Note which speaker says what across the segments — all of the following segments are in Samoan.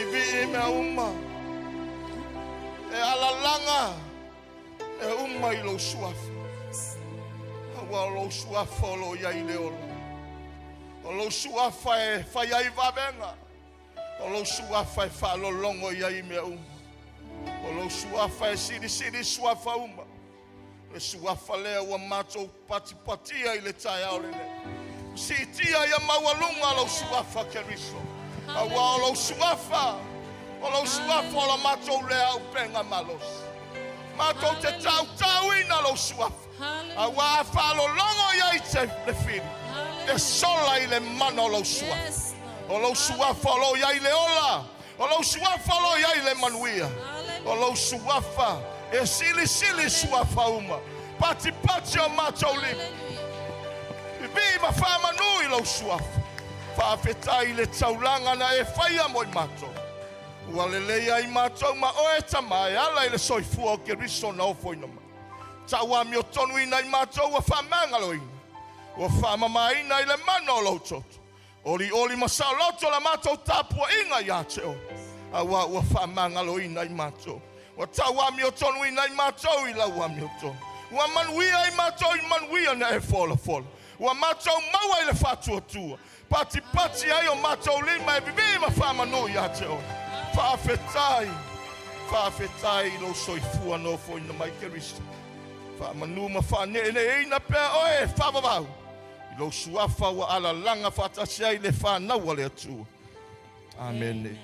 Speaker 1: vivii mea uma. E alalaga mea uma i lou suafa. Aua o lou suafa o lo o i ai le ola. O lou suafa e fai ai vavega. O lou suafa e faalologo i ai mea uma. O lou suafa e silisili suafa uma. Le suafa lea ua matou patipatia i le taeao lenei. Siitia ia maualuga lou suafa Keriso. Aua o lou suafa, o lou suafa o la matou lea auupega malosi. Matou te tautauina lou suafa. Aua a faalologo i ai te le fili, e sola i le mana o lou suafa. O lou suafa o lo o i ai le ola. O lou suafa o lo o i ai le manuia. O lou suafa e silisili suafa uma. Patipati o matou lima. Vivii ma faamanu i lou suafa. Faafetai i le taulaga na e faia mo i matou. Ua lelei ai matou ma oe Tama e ala i le soifua o Keriso na ofoina mai. Tau amiotonuina i matou ua faamagaloina, ua faamamaina i le mana o lou toto. Olioli ma saoloto la matou tapuaiga ia te oe, aua ua faamagaloina i matou. Ua tau amiotonuina i matou i lau amiotonu. Ua manuia i matou i manuia na e folafola. Ua matou maua i le faatuatua, patipati ai o matou lima e vivii ma faamanu ia te oe. Faafetai, faafetai i lou soifua nofoina mai Keriso. Faamanu ma faaneeneeina pea oe e faavavau. I lou suafa ua alalaga faatasi ai le fanau a le Atua. Amene.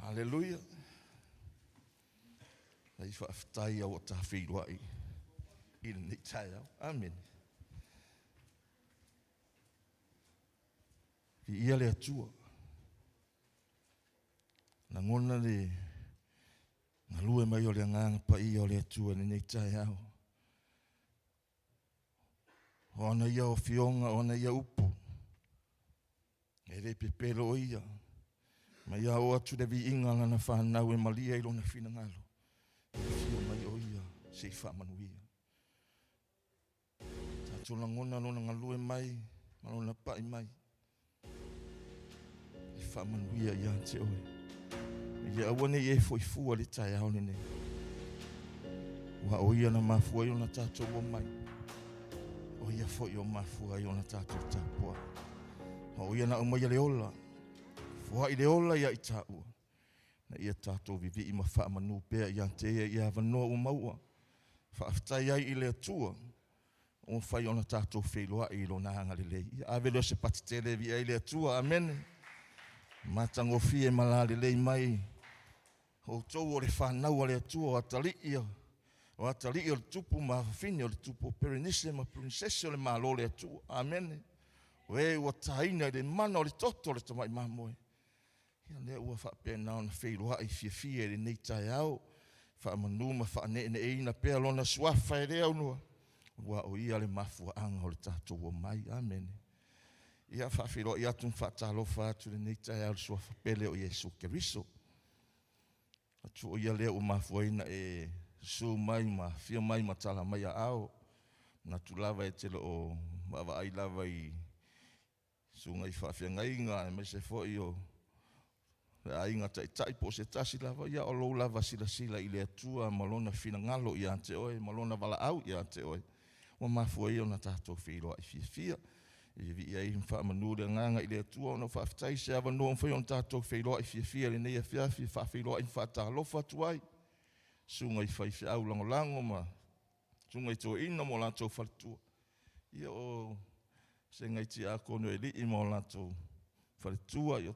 Speaker 1: Aleluia. Lai faafetai au o ta feiloai i lenei taeao. Amene. Viia le Atua. Lagona le galue mai o le Agaga Paia o le Atua i lenei taeao. O ana ia afioga, o ana ia upu, e le pepelo o ia, ma ia oo atu le viiga a lana fanau e malie i lona finagalo, e afio mai o ia se i faamanuia. Tatou lagona lona galue mai ma lona pai mai. E faamanuia ia te oe. Ia aua ne i e foi fua le taeao lenei. Ua o ia na mafua ai ona tatou o mai. O ia foi o mafua ai ona tatou tapuai. Ma o ia na aumaia le ola. Foai le ola ia i tāua. Na ia tatou vivii ma faamanu pea ia te ia i avanoa ua maua. Faafetai ai i le Atua ua mafai ona tatou feiloai i Lona agalelei. Ia ave lea o se pati tele e viia ai le Atua. Amene. Matagofie ma lalelei mai outou o le fanau a le Atua, o atalii, o atalii o le tupu ma afafine o le tupu, o perenise ma pirinsese o le Malo o le Atua. Amene. O e ua taina i le mana o le toto o le tamai mamoe. Ia lea ua faapena ona feiloai fiafia i lenei taeao, faamanu ma faaneeneeina pea Lona Suafa e le aunoa, aua o Ia le mafuaaga o le tatou omai. Amene. Ia, faafeiloai atu ma faatalofa atu i lenei taeao i le Suafa pele o Iesu Keriso. Atu o Ia lea ua mafua ai ona e susu mai ma afio mai ma tala mai aao. Manatu lava e te le o vaavaai lava i susuga i faafeagaiga aemaise foi o le aiga taitai po o se tasi lava, ia o lou lava silasila i le Atua ma Lona finagalo ia te oe ma Lona valaau ia te oe, ua mafua ai ona tatou feiloai fiafia. E vivii ai ma faamanu le agaga i le Atua ona o faafetai i se avanoa ua mafai ona tatou feiloai fiafia i lenei afiafi e faafeiloai ma faatalofa atu ai susuga i faifeau lagolago ma susuga i toeaina ma o latou faletua. Ia o Fesegai Tiakono Elii ma o latou faletua, ia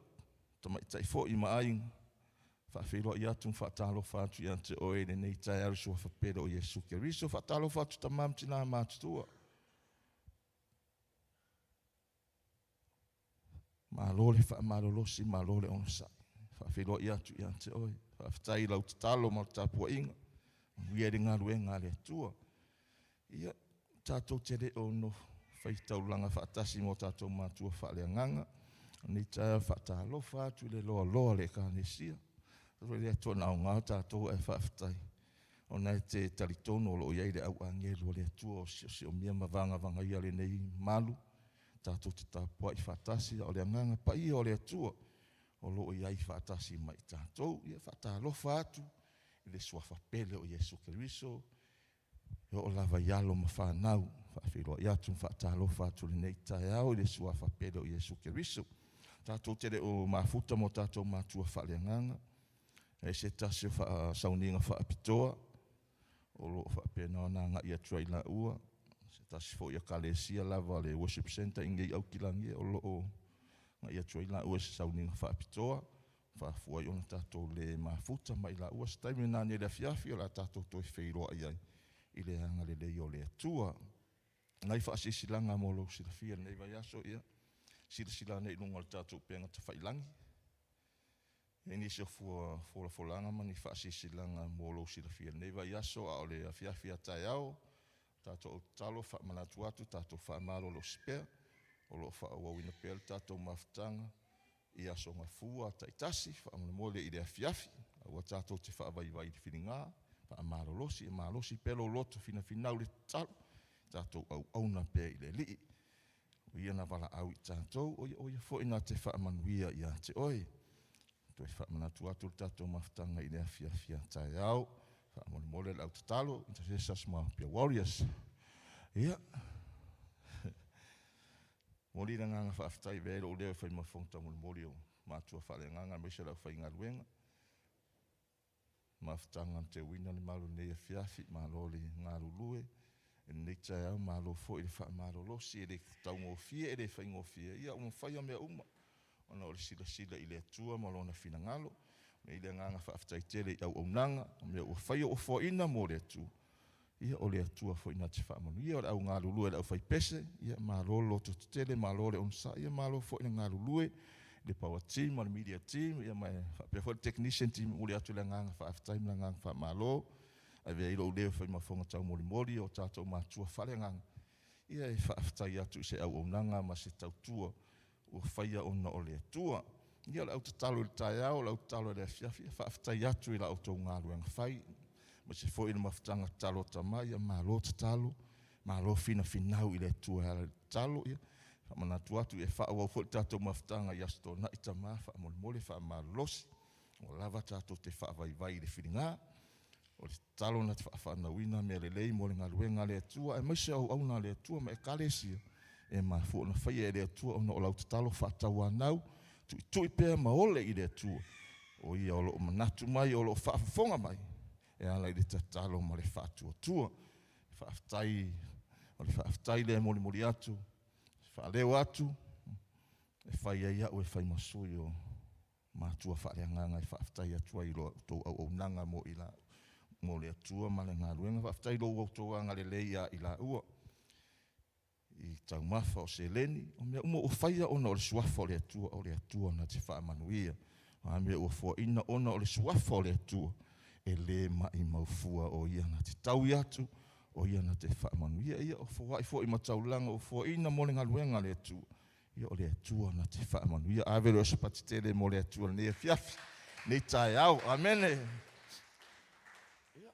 Speaker 1: tamaitai foi ma aiga, faafeiloai atu ma faatalofa atu ia te oe i lenei taeao i le Suafa pele o Iesu Keriso. Faatalofa atu tama ma tina matutua. Malo le faamalolosi, malo le onosai. Faafeiloai atu ia te oe. Faafetai i lau tatalo ma le tapuaiga. Manuia i le galuega a le Atua. Ia, tatou te le o nofo faitaulaga faatasi ma o tatou matua faaleagaga. Lenei taeao faatalofa atu i le loaloa o le Ekalesia. Le Atua na aoga tatou ae faafetai. Ona e te talitonu o lo o i ai le au agelu a le Atua o siosiomia ma vagavagaia lenei malu, tatou te tapuai faatasi, a o le agaga paia o le Atua o lo o i ai faatasi ma i tatou. Ia faatalofa atu i le suafa pele o Iesu Keriso, e oo lava i alo ma fanau, faafeiloai atu ma faatalofa atu i lenei taeao i le suafa pele o Iesu Keriso. Tatou te le o mafuta ma o tatou matua faaleagaga, e se tasi o sauniga faapitoa o lo o faapena ona agai atu ai laua, se tasi foi ekalesia lava le Worship Center i inei i Aukilani o lo o agai atu ai laua i se sauniga faapitoa, faafua ai ona tatou le mafuta ma i laua. Se taimi nanei i le afiafi o le a tatou toe feiloai ai i le agalelei o le Atua. Nai faasilasilaga mo lou silafia i lenei vaiaso, ia silasila ane i luga o le tatou upega tafailagi. E i ai nisi o folafolaga ma ni faasilasilaga mo lou silafia i lenei vaiaso, a o le afiafi a taeao, tatou au tatalo faamanatu atu, tatou faamalolosi pea, o lo o faaauauina pea le tatou mafutaga i aso Gafua taitasi, faamolemole i le afiafi, aua tatou te faavaivai i le filiga, faamalolosi, e malosi pea lou loto finafinau i le tatalo, tatou auauna pea i le Alii. O Ia na valaau i tatou, o Ia foi na te faamanuia ia te oe. Toe faamanatu atu le tatou mafutaga i le afiafi a taeao. Faamolemole le au tatalo, Intercessors ma Prayer Warriors. Ia, momoli le agaga faafetai avea ai lou leo e fai ma fofoga taumolimoli o matua faaleagaga aemaise o le aufaigaluega. Mafutaga na teuina le malu i lenei afiafi, malo le galulue i lenei taeao, malo foi le faamalolosi, e le taugofie, e le faigofie, ia ua mafai mea uma ona o le silasila i le Atua ma Lona finagalo. E i ai le agaga faafetai tele i auaunaga, o mea ua faia ua foaina mo le Atua, ia o le Atua foi na te faamanuia. O le au galulue a le aufaipese, ia malo le lototetele, malo le onosai, ia malo foi le galulue i le power team ma le media team, ia ma e faapea foi le technician team. E momoli atu le agaga faafetai ma le agaga faamalo. Avea ai lou leo e fai ma fofoga taumolimoli o tatou matua faaleagaga, ia e faafetai atu i se auaunaga ma se tautua ua faia ona o le Atua. Ia o le au tatalo i le taeao, o le au tatalo i le afiafi, ia faafetai atu i la outou galuega fai, aemaise foi le mafutaga tatalo a tama, ia malo tatalo, malo finafinau i le Atua e ala i le tatalo. Ia faamanatu atu, e faaauau foi le tatou mafutaga i Aso Toonai tama, faamolemole faamalolosi, ua lava tatou te faavaivai i le filiga. O le tatalo na te faafanauina mea lelei mo le galuega a le Atua, aemaise o auauna a le Atua ma ekalesia, e mafua ona faia e le Atua ona o lau tatalo faatauanau, tuitui pea ma ole i le Atua, o Ia o lo o manatu mai, o lo o faafofoga mai, e ala i le tatalo ma le faatuatua. Faafetai, o le faafetai lea e molimoli atu, faaleo atu, e fai ai au e fai ma sui o matua faaleagaga e faafetai atu ai i lo outou auaunaga mo i la mo le Atua ma le galuega. Faafetai i lo outou agalelei ia i laua i taumafa o seleni, o mea uma ua faia ona o le suafa o le Atua, o le Atua na te faamanuia. O a mea ua foaina ona o le suafa o le Atua, e le maimau fua, o Ia na te taui atu, o Ia na te faamanuia. Ia, o foai foi ma taulaga ua foaina mo le galuega a le Atua, ia o le Atua na te faamanuia. Ave le osopati tele mo le Atua lenei afiafi, lenei taeao. Amene. Ia,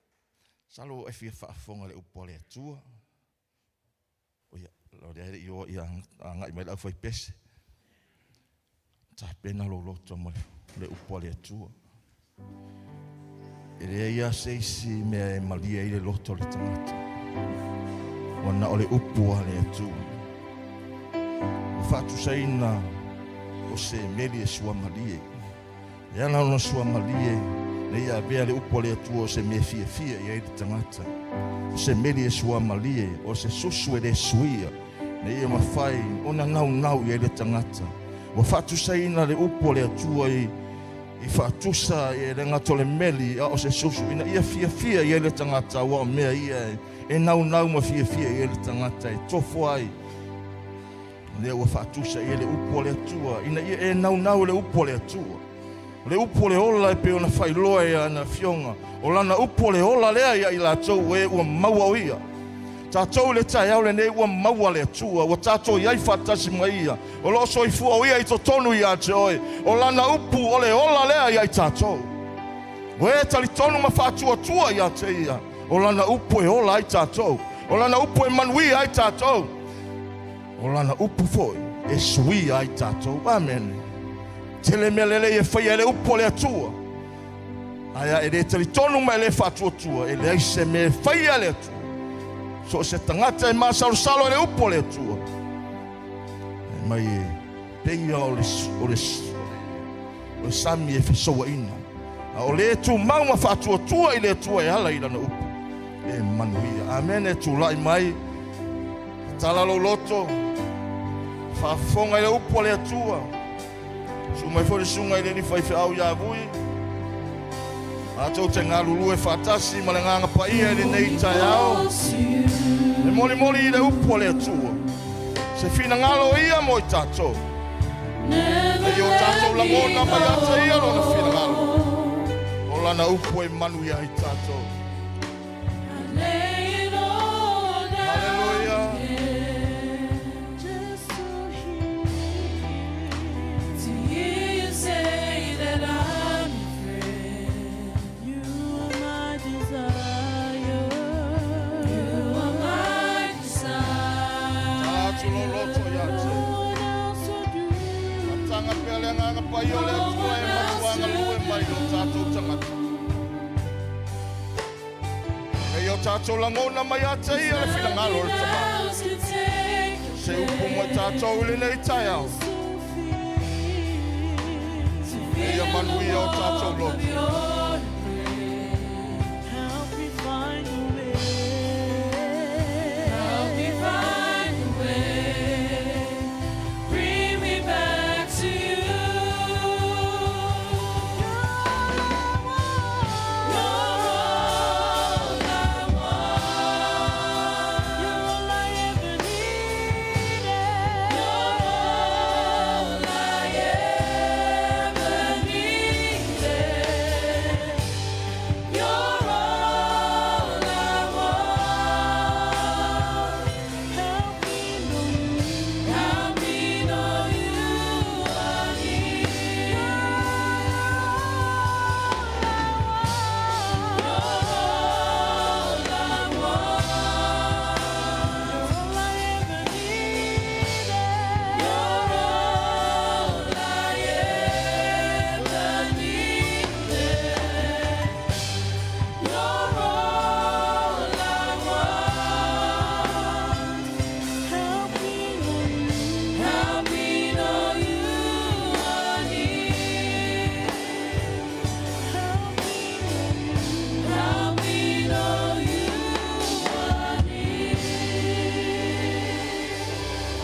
Speaker 1: masalo ua e fia faafofoga i le upu a le Atua. O ia, o lea e le i o ia agai mai le aufaipese. Tapena lou loto ma le upu a le Atua. E leai lava se isi mea e malie ai le loto o le tagata, ua na o le upu a le Atua. Ua faatusaina o se meli e suamalie. E ala ona suamalie, ina ia avea le upu a le Atua o se mea e fiafia i ai le tagata, o se meli e suamalie, o se susu e le suia, ina ia mafai ona naunau i ai le tagata. Ua faatusaina le upu a le Atua i i faatusa e le gata o le meli, a o se susu, ina ia fiafia i ai le tagata, aua o mea ia e naunau ma fiafia i ai le tagata e tofo ai. Lea ua faatusa i ai le upu a le Atua, ina ia e naunau i le upu a le Atua. O le upu o le ola e pei ona faailoa e ana afioga, o lana upu o le ola lea ia i latou e ua maua o ia. Tatou i le taeao lenei ua maua le Atua, ua tatou i ai faatasi ma Ia, o lo o soifua o Ia i totonu ia te oe, o Lana upu o le ola lea ia i tatou. O e talitonu ma faatuatua ia te ia, o lana upu e ola ai tatou, o lana upu e manuia ai tatou, o lana upu foi e suia ai tatou. Amene. Tele mea lelei e faia e le upu a le Atua. Ae a e le talitonu ma e le faatuatua, e leai se mea e faia e le Atua. So o se tagata e masalosalo i le upu a le Atua, e mai e peia o le, o le, o le sami e fesouaina. A o le tumau ma faatuatua i le Atua e ala i lana upu, e manuia. Amene. Tulai mai, tala lou loto, faafofoga i le upu a le Atua. Susu mai foi le susuga i le alii faifeau ia Vui. Matou te galulue faatasi ma le agaga paia i lenei taeao. E molimoli i le upu a le Atua. Se finagalo ia mo i tatou. Nei o tatou lagona mai ia te ia lona finagalo. O lana upu e manuia ai tatou. Haleluia. Tala atu lou loto ia te. Fataga pea le agaga paia o le Atua e matua galue mai i o tatou tagata. Nei o tatou lagona mai ia te ia le finagalo o le Tama. Se upu mo i tatou i lenei taeao. Ia manuia o tatou loto.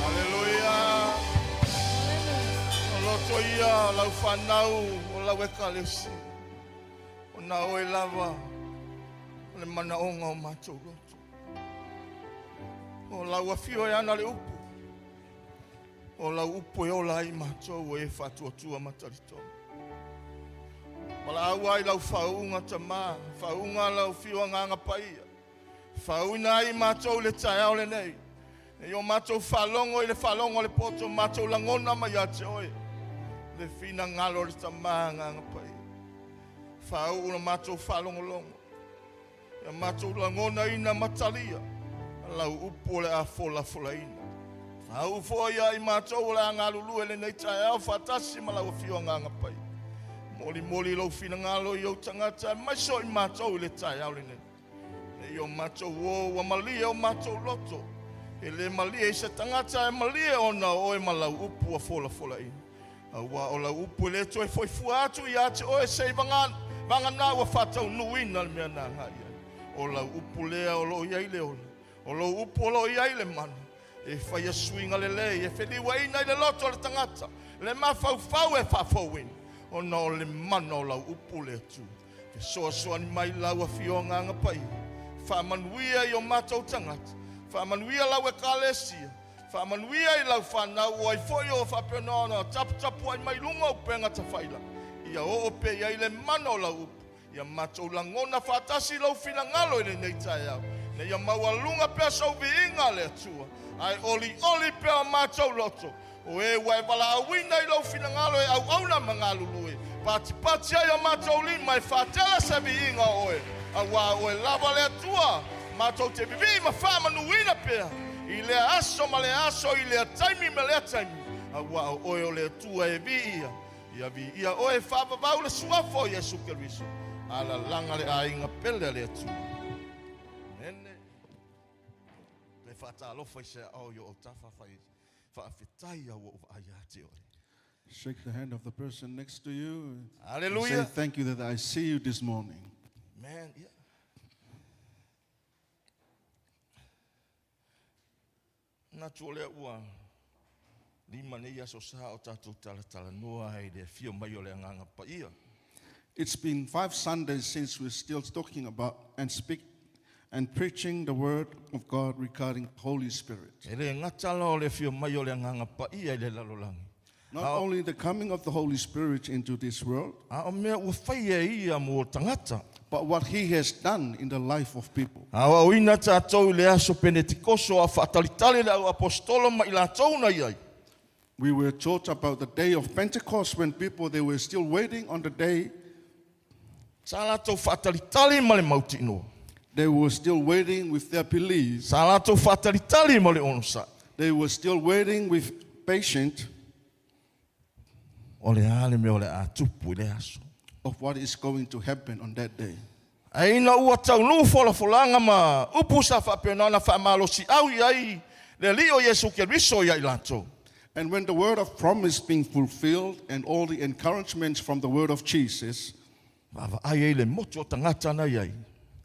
Speaker 1: Haleluia! O loto ia o lau fanau, o lau ekalesia. O na oe lava o le manaoga o matou loto. O lau afio e ana le upu. O lau upu e ola ai matou o e faatuatua ma talitonu. Valaau ai lau faauuga Tama, faauuga lau Fio Agaga Paia. Faauuina ai matou i le taeao lenei. Nei o matou faalogo i le faalogo a le poto, matou lagona mai ia te oe le finagalo o le Tama Agaga Paia. Faauu la matou faalogologo. Ia matou lagonaina ma talia lau upu o le a folafolaina. Faauu foi ia i matou o le a galulue lenei taeao faatasi ma lau Afio Agaga Paia. Molimoli lou finagalo i ou tagata aemaise o i matou i le taeao lenei. Nei o matou o ua malie o matou loto. E le malie i se tagata e malie ona o oe ma lau upu ua folafolaina. Aua o lau upu e le toe foi fua atu ia te oe se i vagana ua faataunuuina le mea na agai ai. O lau upu lea o lo o i ai le ola, o lou upu o lo o i ai le mana, e faia suiga lelei, e feliuaina i le loto o le tagata, le mafaufau e faafouina, ona o le mana o lau upu le Atua. Fesoasoani mai lau Afio Agaga Paia, faamanuia i o matou tagata, faamanuia lau Ekalesia, Faamanuia i lau fanau, o ai foi o faapena ona taputapuai mai luga o upega tafaila, ia oo pea i ai le mana o lau upu, ia matou lagona faatasi lou finagalo i lenei taeao, ina ia maualuga pea sou viiga, le Atua, ae olioli pea o matou loto, o e ua e valaauina i lou finagalo e auauna ma galulue. Patipati ai o matou lima e faatele se viiga o oe, auā o oe lava le Atua, matou te vivii ma faamanuina pea i lea aso ma lea aso, i lea taimi ma lea taimi, auā o oe o le Atua e viia. Ia viia oe e faavavau le suafa o Iesu Keriso, alalaga le aiga pele a le Atua. Amene. Toe faatalofa i se aao i o autafa fai faafetai au ua ou vaai ia te oe.
Speaker 2: Shake the hand of the person next to you and say
Speaker 1: Hallelujah.
Speaker 2: thank you that I see you this morning.
Speaker 1: Man, yeah. Manatu o lea ua 5 nei aso sa o tatou talatalanoa ai le afio mai o le Agaga Paia.
Speaker 2: It's been 5 Sundays since we're still talking about and speak and preaching the word of God regarding Holy Spirit.
Speaker 1: E le gata la o le afio mai o le Agaga Paia i le lalolagi.
Speaker 2: Not only the coming of the Holy Spirit into this world,
Speaker 1: A o mea ua faia e ia mo tagata.
Speaker 2: but what he has done in the life of people.
Speaker 1: A o auina tatou i le aso Penetikoso a faatalitali le au apostolo ma i latou na iai.
Speaker 2: We were taught about the day of Pentecost when people, they were still waiting on the day.
Speaker 1: Sa latou faatalitali ma le mautinoa.
Speaker 2: They were still waiting with their beliefs.
Speaker 1: Sa latou faatalitali ma le onosai.
Speaker 2: They were still waiting with patience
Speaker 1: O le a le mea o le a tupu i le aso.
Speaker 2: of what is going to happen on that day.
Speaker 1: Ae ina ua taunuu folafolaga ma upu sa faapena ona faamalosiau i ai le Alii o Iesu Keriso ia i latou.
Speaker 2: And when the word of promise being fulfilled and all the encouragements from the word of Jesus,
Speaker 1: Vaavaai ai le motu o tagata na i ai.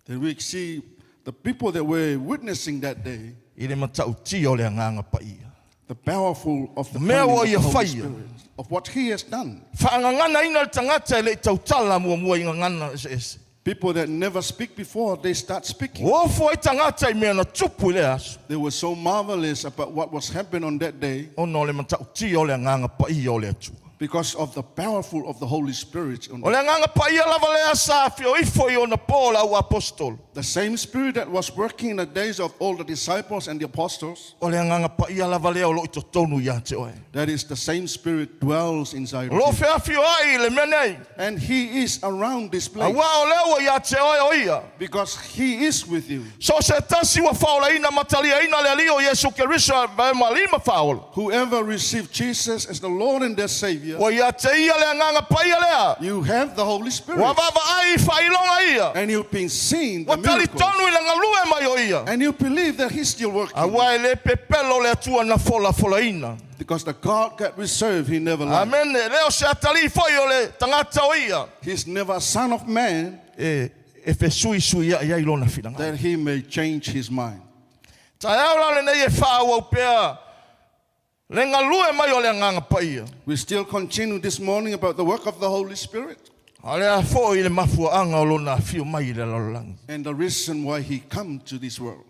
Speaker 2: Then we see the people that were witnessing that day,
Speaker 1: I le matautia o le Agaga Paia.
Speaker 2: The powerful of the
Speaker 1: Mea
Speaker 2: coming
Speaker 1: ua
Speaker 2: of
Speaker 1: ia
Speaker 2: the Holy
Speaker 1: faia.
Speaker 2: Spirit, of what he has done.
Speaker 1: Faagaganaina le tagata e le i tautala muamua i gagana eseese.
Speaker 2: People that never speak before, they start speaking.
Speaker 1: Ua ofo ai tagata i mea na tupu i lea aso.
Speaker 2: They were so marvelous about what was happening on that day.
Speaker 1: Ona o le matautia o le Agaga Paia o le Atua.
Speaker 2: Because of the powerful of the Holy Spirit.
Speaker 1: O le Agaga Paia lava lea sa afio ifo i ona po o le au apostolo.
Speaker 2: The same Spirit that was working in the days of all the disciples and the apostles.
Speaker 1: O le Agaga Paia lava lea o loo i totonu ia te oe.
Speaker 2: That is the same Spirit dwells inside
Speaker 1: O loo
Speaker 2: of you.
Speaker 1: feafioai i le mea nei.
Speaker 2: And he is around this place.
Speaker 1: Auā o lea ua ia te oe o ia.
Speaker 2: Because he is with you.
Speaker 1: So se tasi ua faaolaina ma taliaina le Alii o Iesu Keriso e vae ma lima faaola.
Speaker 2: Whoever received Jesus as the Lord and their Savior,
Speaker 1: Ua ia te ia le Agaga Paia lea.
Speaker 2: You have the Holy Spirit.
Speaker 1: Ua vaavaai i faailoga ia.
Speaker 2: And you've been seeing the
Speaker 1: Ua talitonu
Speaker 2: miracles.
Speaker 1: i le galue mai o ia.
Speaker 2: And you believe that he's still working.
Speaker 1: Auā e le pepelo le Atua na folafolaina.
Speaker 2: Because the God that we serve, he never lies.
Speaker 1: Amene. Le o se atalii foi o le tagata o ia.
Speaker 2: He's never a son of man
Speaker 1: E, e fesuisuiai ai lona finagalo.
Speaker 2: that he may change his mind.
Speaker 1: Taeao la lenei e faaauau pea le galue mai o le Agaga Paia.
Speaker 2: We still continue this morning about the work of the Holy Spirit.
Speaker 1: A o le a foi le mafuaaga o lona afio mai i le lalolagi.
Speaker 2: And the reason why he come to this world.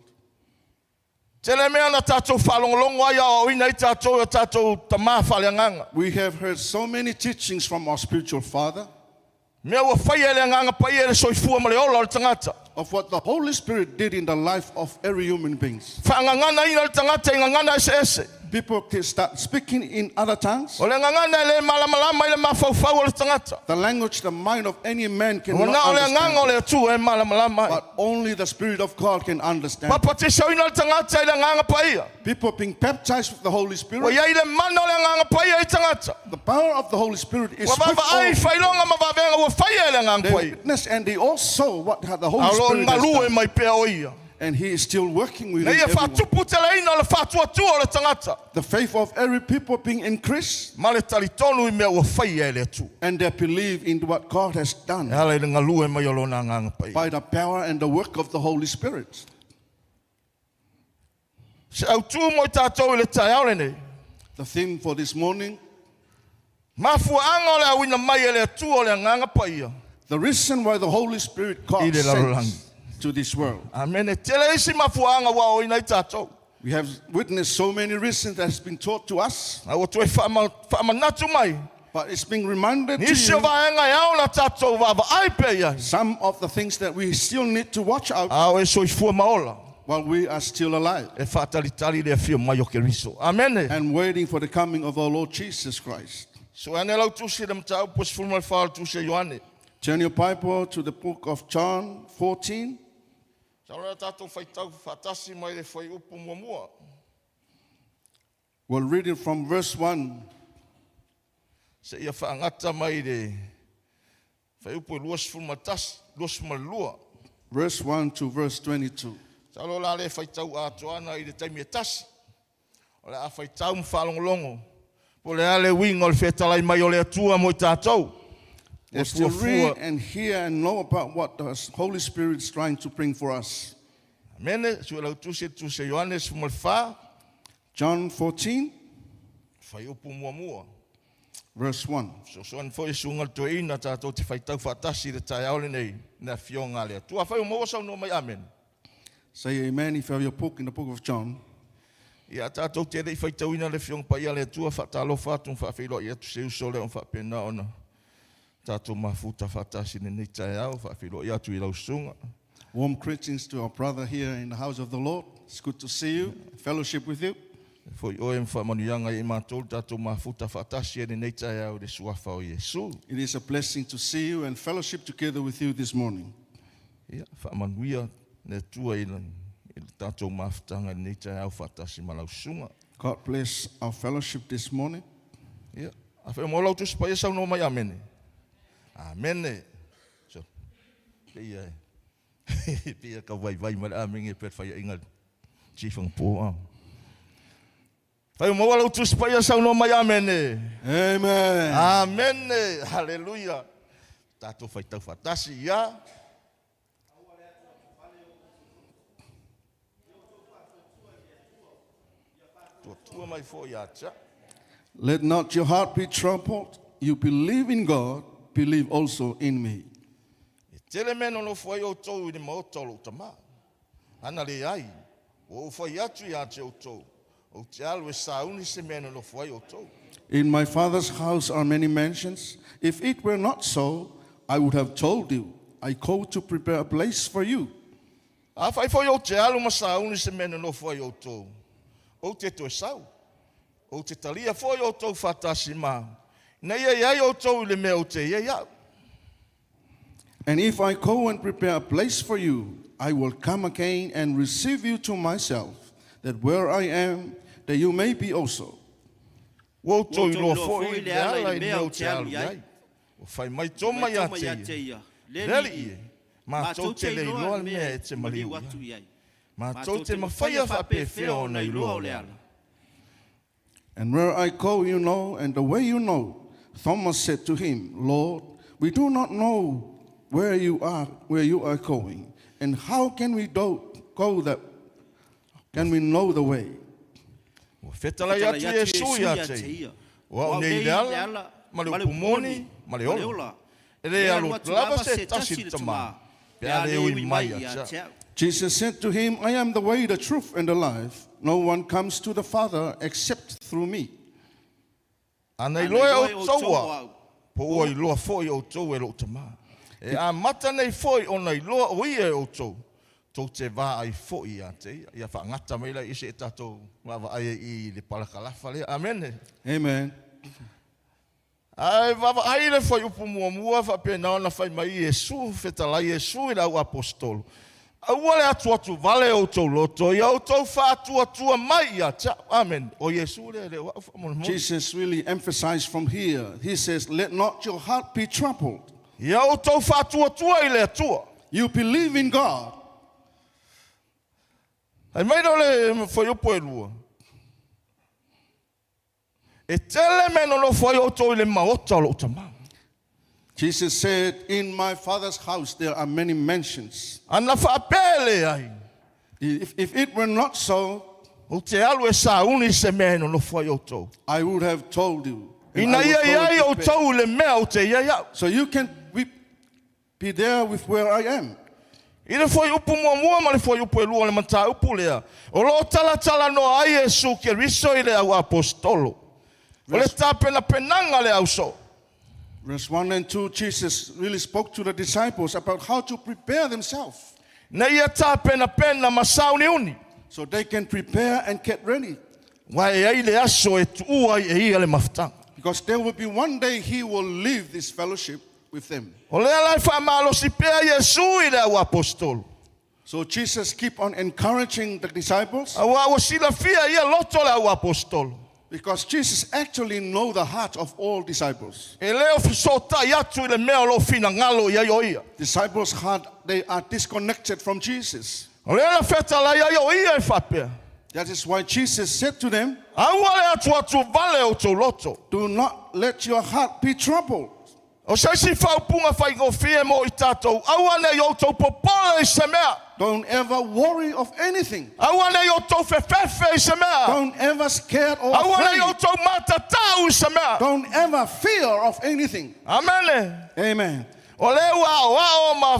Speaker 1: Tele mea na tatou faalogologo ai aoaoina ai tatou e o tatou tamā faaleagaga.
Speaker 2: We have heard so many teachings from our spiritual father.
Speaker 1: Mea ua faia e le Agaga Paia i le soifua ma le ola o le tagata.
Speaker 2: Of what the Holy Spirit did in the life of every human beings.
Speaker 1: Faagaganaina le tagata i gagana eseese.
Speaker 2: People can start speaking in other tongues.
Speaker 1: O le gagana e le malamalama i le mafaufau o le tagata.
Speaker 2: The language, the mind of any man cannot
Speaker 1: Ua na o le
Speaker 2: understand.
Speaker 1: Agaga o le Atua e malamalama ai.
Speaker 2: But only the Spirit of God can understand.
Speaker 1: Papatisoina le tagata i le Agaga Paia.
Speaker 2: People being baptized with the Holy Spirit.
Speaker 1: Ua i ai le mana o le Agaga Paia i tagata.
Speaker 2: The power of the Holy Spirit is
Speaker 1: Ua
Speaker 2: with
Speaker 1: vaavaai
Speaker 2: all.
Speaker 1: i faailoga ma vavega ua faia e le Agaga
Speaker 2: They
Speaker 1: Paia.
Speaker 2: witness and they all saw what the Holy
Speaker 1: A o loo
Speaker 2: Spirit has
Speaker 1: galue
Speaker 2: done.
Speaker 1: mai pea o ia.
Speaker 2: And he is still working with
Speaker 1: Na ia
Speaker 2: everyone.
Speaker 1: faatuputeleina o le faatuatua o le tagata.
Speaker 2: The faith of every people being increased.
Speaker 1: Ma le talitonu i mea ua faia e le Atua.
Speaker 2: And they believe in what God has done.
Speaker 1: E ala i le galue mai o lona Agaga Paia.
Speaker 2: By the power and the work of the Holy Spirit.
Speaker 1: Se autū mo i tatou i le taeao lenei.
Speaker 2: The theme for this morning.
Speaker 1: Mafuaaga o le auina mai e le Atua o le Agaga Paia.
Speaker 2: The reason why the Holy Spirit God
Speaker 1: I le lalolagi.
Speaker 2: sent to this world.
Speaker 1: Amene. Tele isi mafuaaga ua aoina ai tatou.
Speaker 2: We have witnessed so many reasons that has been taught to us.
Speaker 1: A ua toe faamanatu mai.
Speaker 2: But it's being reminded to
Speaker 1: Nisi o
Speaker 2: you
Speaker 1: vaega e ao na tatou vaavaai pea i ai.
Speaker 2: some of the things that we still need to watch out
Speaker 1: A o e soifua ma ola.
Speaker 2: while we are still alive.
Speaker 1: E faatalitali le afio mai o Keriso. Amene.
Speaker 2: And waiting for the coming of our Lord Jesus Christ.
Speaker 1: So ane lau tusi le mataupu 14 o le tusi a Ioane.
Speaker 2: Turn your Bible to the book of John 14.
Speaker 1: Sa o tātou faitau faatasi mai le fuaiupu muamua.
Speaker 2: We'll read it from verse 1
Speaker 1: Seia faagata mai le fuaiupu e 21, 22.
Speaker 2: Verse 1 to verse 22.
Speaker 1: Sa o la le faitau atoa ana i le taimi e tasi. O le a faitau ma faalogologo. Po le a le uiga o le fetalai mai o le Atua mo i tātou. E
Speaker 2: We'll still
Speaker 1: fuafua.
Speaker 2: read and hear and know about what the Holy Spirit is trying to bring for us.
Speaker 1: Amene, sue lau tusi e tusi a Ioane 14,
Speaker 2: John 14,
Speaker 1: fuaiupu muamua.
Speaker 2: Verse 1.
Speaker 1: Fesoasoani foi e susuga le toeaina tātou te faitau faatasi i le taeao lenei, le afioga a le Atua. Afai ua maua saunoa mai amene.
Speaker 2: Say amen if you have your book in the book of John.
Speaker 1: Ia tātou te le i faitauina le afioga paia a le Atua, faatalofa atu ma faafeiloai atu se uso lea o faapena ona tātou mafuta faatasi i lenei taeao, faafeiloai atu i lau susuga.
Speaker 2: Warm greetings to our brother here in the house of the Lord. It's good to see you, fellowship with you.
Speaker 1: Foi oe ma faamanuiaga i matou le tātou mafuta faatasi e lenei taeao i le suafa o Iesu.
Speaker 2: It is a blessing to see you and fellowship together with you this morning.
Speaker 1: Ia, faamanuia le Atua i le tātou mafutaga i lenei taeao faatasi ma lau susuga.
Speaker 2: God bless our fellowship this morning.
Speaker 1: Ia, afai o maua lau tusi paia saunoa mai amene. Amene. So, pe ia, pe ia ka vaivai ma le amene pe whai inga chief ang po. Ah. Fai o maua lau tusi paia saunoa mai amene.
Speaker 2: Amen.
Speaker 1: Amene. Hallelujah. Tātou faitau faatasi ia. Tua mai foi ia tia.
Speaker 2: Let not your heart be troubled. You believe in God, believe also in me.
Speaker 1: E tele mea e nonofo ai outou i le maota o lou Tamā. Ana leai, ua ou fai atu ia te outou, ou te alu e sauni se mea e nonofo ai outou.
Speaker 2: In my Father's house are many mansions. If it were not so, I would have told you. I go to prepare a place for you.
Speaker 1: Afai foi ou te alu ma sauni se mea e nonofo ai outou, ou te toe sau, ou te talia foi outou faatasi ma au, ina ia i ai outou i le mea ou te i ai au.
Speaker 2: And if I go and prepare a place for you, I will come again and receive you to myself, that where I am, that you may be also.
Speaker 1: Ua outou iloa foi le ala i le mea ou te alu i ai. Ua fai mai Toma ia te ia, Le Alii e, matou te le iloa le mea e te maliu i ai. Matou te mafaia faapefea ona iloa o le ala.
Speaker 2: And where I go, you know, and the way you know. Thomas said to him, Lord, we do not know where you are going, and how can we do, go that? Can we know the way?
Speaker 1: Ua fetalai atu Iesu ia te ia, O au nei le ala, ma le upu moni, ma le ola. E le alu atu lava se tasi i le Tamā, pe a le ui mai ia te au.
Speaker 2: Jesus said to him, I am the way, the truth, and the life. No one comes to the Father except through me.
Speaker 1: Ana iloa e outou au, po ua iloa foi outou e lou Tamā. E amata nei foi ona iloa o ia e outou, tou te vaai foi ia te ia. Ia faagata mai la i se e tātou vaavaai ai i le palakalafa lea. Amene.
Speaker 2: Amen.
Speaker 1: Ae vaavaai le fuaiupu muamua faapena ona fai mai Iesu, fetalai Iesu i le au aposetolo, Aua le atuatu vale o outou loto, ia outou faatuatua mai ia te au. Amene. O Iesu lea e le o au faamolemole.
Speaker 2: Jesus really emphasized from here. He says, Let not your heart be troubled.
Speaker 1: Ia outou faatuatua i le Atua.
Speaker 2: You believe in God.
Speaker 1: Fai mai lea o le fuaiupu e lua, E tele mea e nonofo ai outou i le maota o lou Tamā.
Speaker 2: Jesus said, In my Father's house there are many mansions.
Speaker 1: Ana faapea e leai,
Speaker 2: If it were not so,
Speaker 1: ou te alu e sauni se mea e nonofo ai outou.
Speaker 2: I would have told you. And
Speaker 1: Ina
Speaker 2: I
Speaker 1: ia
Speaker 2: would
Speaker 1: i
Speaker 2: go
Speaker 1: ai
Speaker 2: and prepare.
Speaker 1: outou i le mea ou te i ai au.
Speaker 2: So you can be there with where I am.
Speaker 1: I le fuaiupu muamua ma le fuaiupu e lua o le mataupu lea, o lo o talatalanoa ai Iesu Keriso i le au aposetolo. O le tapenapenaga le ausoo.
Speaker 2: Verse 1 and 2, Jesus really spoke to the disciples about how to prepare themselves
Speaker 1: Ina ia tapenapena ma sauniuni.
Speaker 2: So they can prepare and get ready.
Speaker 1: Aua e i ai le aso e tuua ai e ia le mafutaga.
Speaker 2: Because there will be one day he will leave this fellowship with them.
Speaker 1: O lea la e faamalosi pea Iesu i le auaposetolo.
Speaker 2: So Jesus keep on encouraging the disciples
Speaker 1: Auā ua silafia e ia loto o le auaposetolo.
Speaker 2: because Jesus actually know the heart of all disciples.
Speaker 1: E le o fesootai atu i le mea o lo o finagalo i ai o ia.
Speaker 2: Disciples' heart, they are disconnected from Jesus.
Speaker 1: O lea na fetalai ai o ia e faapea.
Speaker 2: That is why Jesus said to them,
Speaker 1: Aua le atuatuvale outou loto.
Speaker 2: Do not let your heart be troubled.
Speaker 1: O se isi faaupuga faigofie mo i tatou, aua ne i outou popole i se mea.
Speaker 2: Don't ever worry of anything.
Speaker 1: Aua ne i outou fefefe i se mea.
Speaker 2: Don't ever scared or
Speaker 1: Aua ne i
Speaker 2: afraid.
Speaker 1: outou matatau i se mea.
Speaker 2: Don't ever fear of anything.
Speaker 1: Amene.
Speaker 2: Amen.
Speaker 1: O lea ua aoao ma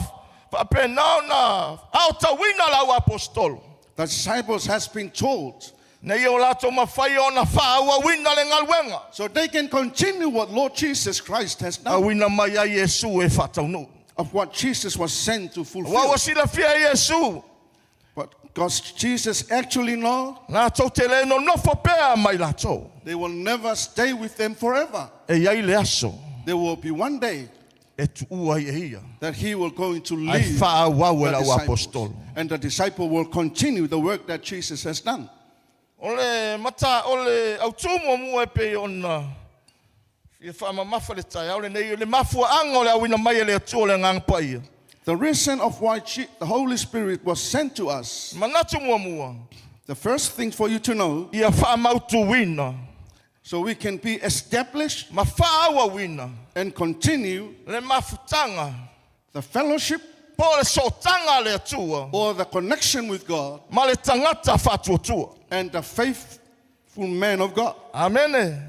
Speaker 1: faapena ona aotauina le auaposetolo.
Speaker 2: The disciples has been told
Speaker 1: Ina ia o latou mafai ona faaauauina le galuega.
Speaker 2: so they can continue what Lord Jesus Christ has done,
Speaker 1: Auina mai ai Iesu e faataunuu.
Speaker 2: of what Jesus was sent to
Speaker 1: Aua
Speaker 2: fulfill.
Speaker 1: ua silafia e Iesu,
Speaker 2: But because Jesus actually know
Speaker 1: latou te le nonofo pea ma i latou.
Speaker 2: they will never stay with them forever.
Speaker 1: E i ai le aso
Speaker 2: There will be one day
Speaker 1: e tuua ai e ia.
Speaker 2: that he will going to
Speaker 1: Ae
Speaker 2: leave
Speaker 1: faaauau e
Speaker 2: the
Speaker 1: le
Speaker 2: disciples.
Speaker 1: auaposetolo.
Speaker 2: And the disciple will continue the work that Jesus has done.
Speaker 1: O le mata, o le autū muamua e pei ona fia faamamafa le taeao lenei, o le mafuaaga o le auina mai e le Atua o le Agaga Paia.
Speaker 2: The reason of why the Holy Spirit was sent to us,
Speaker 1: Manatu muamua,
Speaker 2: the first thing for you to know,
Speaker 1: ia faamautuina
Speaker 2: so we can be established
Speaker 1: ma faaauauina
Speaker 2: and continue
Speaker 1: le mafutaga
Speaker 2: the fellowship
Speaker 1: po o le sootaga a le Atua
Speaker 2: or the connection with God
Speaker 1: ma le tagata faatuatua.
Speaker 2: and the faithful man of God.
Speaker 1: Amene.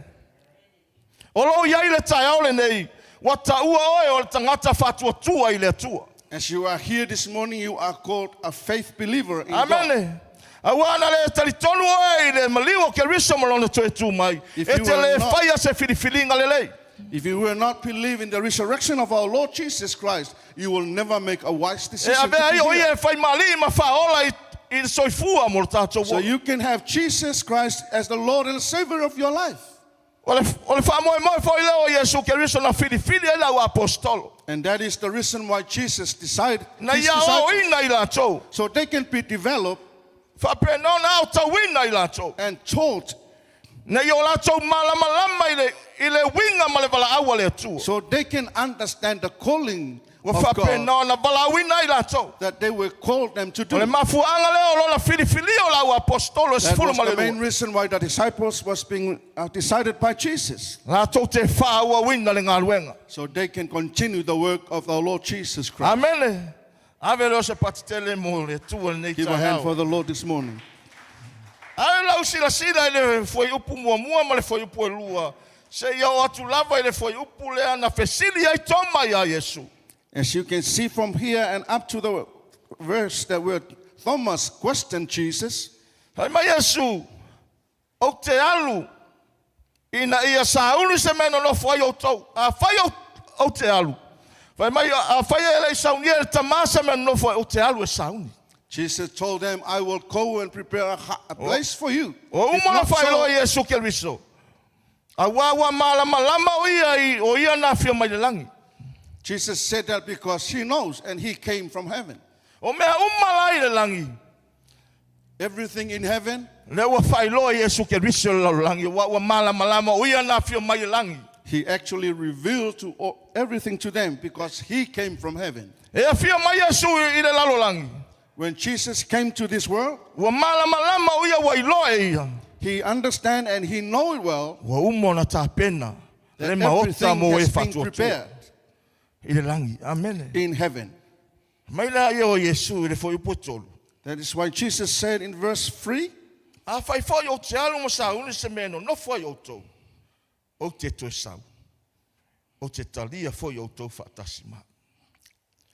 Speaker 1: O lo o i ai le taeao lenei, ua taua oe o le tagata faatuatua i le Atua.
Speaker 2: As you are here this morning, you are called a faith believer in God.
Speaker 1: Amene. Auā ana le talitonu oe i le maliu o Keriso ma lona toe tu mai,
Speaker 2: If
Speaker 1: e
Speaker 2: you
Speaker 1: te
Speaker 2: are
Speaker 1: le
Speaker 2: not-
Speaker 1: faia se filifiliga lelei.
Speaker 2: If you will not believe in the resurrection of our Lord Jesus Christ, you will never make a wise
Speaker 1: E
Speaker 2: decision. To
Speaker 1: avea ai
Speaker 2: be
Speaker 1: o
Speaker 2: here.
Speaker 1: ia e faimaali'i ma faaola i, i le soifua mo le tatou
Speaker 2: So
Speaker 1: ola.
Speaker 2: you can have Jesus Christ as the Lord and Savior of your life.
Speaker 1: O le, o le faamoemoe foi lea o Iesu Keriso na filifili ai le auaposetolo.
Speaker 2: And that is the reason why Jesus decided
Speaker 1: Na
Speaker 2: his
Speaker 1: ia
Speaker 2: disciples,
Speaker 1: aoaoina i latou.
Speaker 2: so they can be developed
Speaker 1: Faapena ona aotauina i latou.
Speaker 2: and taught
Speaker 1: Ina ia o latou malamalama i le, i le uiga ma le valaau a le Atua.
Speaker 2: so they can understand the calling
Speaker 1: Ua
Speaker 2: of God
Speaker 1: faapena ona valaauina ai latou.
Speaker 2: that they were called them to
Speaker 1: O le
Speaker 2: do.
Speaker 1: mafuaaga lea o lona filifilia o le auaposetolo e
Speaker 2: That
Speaker 1: sefulu
Speaker 2: was
Speaker 1: ma le
Speaker 2: the main
Speaker 1: lua.
Speaker 2: reason why the disciples was being decided by Jesus,
Speaker 1: Latou te faaauauina le galuega.
Speaker 2: so they can continue the work of our Lord Jesus Christ.
Speaker 1: Amene. Ave lea o se patitele mo le Atua lenei
Speaker 2: Give a hand
Speaker 1: taeao.
Speaker 2: for the Lord this morning.
Speaker 1: Ae lau silasila i le fuaiupu muamua ma le fuaiupu e lua, seia oo atu lava i le fuaiupu lea na fesili ai Toma iā Iesu.
Speaker 2: As you can see from here and up to the verse that where Thomas questioned Jesus,
Speaker 1: Fai mai Iesu, Ou te alu ina ia sauni se mea e nonofo ai outou. Afai ou, ou te alu. Fai mai, afai e le i saunia e le Tamā se mea e nonofo ai, ou te alu e sauni.
Speaker 2: Jesus told them, I will go and prepare a place for you.
Speaker 1: Ua
Speaker 2: If
Speaker 1: uma ona
Speaker 2: not so,
Speaker 1: faailoa e Iesu Keriso, auā ua malamalama o ia i o ia na afio mai le lagi.
Speaker 2: Jesus said that because he knows and he came from heaven.
Speaker 1: O mea uma la i le lagi,
Speaker 2: Everything in heaven,
Speaker 1: lea ua faailoa e Iesu Keriso i le lalolagi, auā ua malamalama o ia na afio mai le lagi.
Speaker 2: he actually revealed to all, everything to them because he came from heaven.
Speaker 1: E afio mai Iesu i le lalolagi,
Speaker 2: When Jesus came to this world,
Speaker 1: ua malamalama o ia ua iloa e ia.
Speaker 2: he understand and he know it well
Speaker 1: Ua uma ona tapena le
Speaker 2: that
Speaker 1: maota
Speaker 2: everything
Speaker 1: mo e
Speaker 2: has been
Speaker 1: faatuatua
Speaker 2: prepared
Speaker 1: i le lagi. Amene.
Speaker 2: in heaven.
Speaker 1: Mai la ia o Iesu i le fuaiupu e tolu.
Speaker 2: That is why Jesus said in verse 3,
Speaker 1: Afai foi ou te alu ma sauni se mea e nonofo ai outou, ou te toe sau, ou te talia foi outou faatasi ma.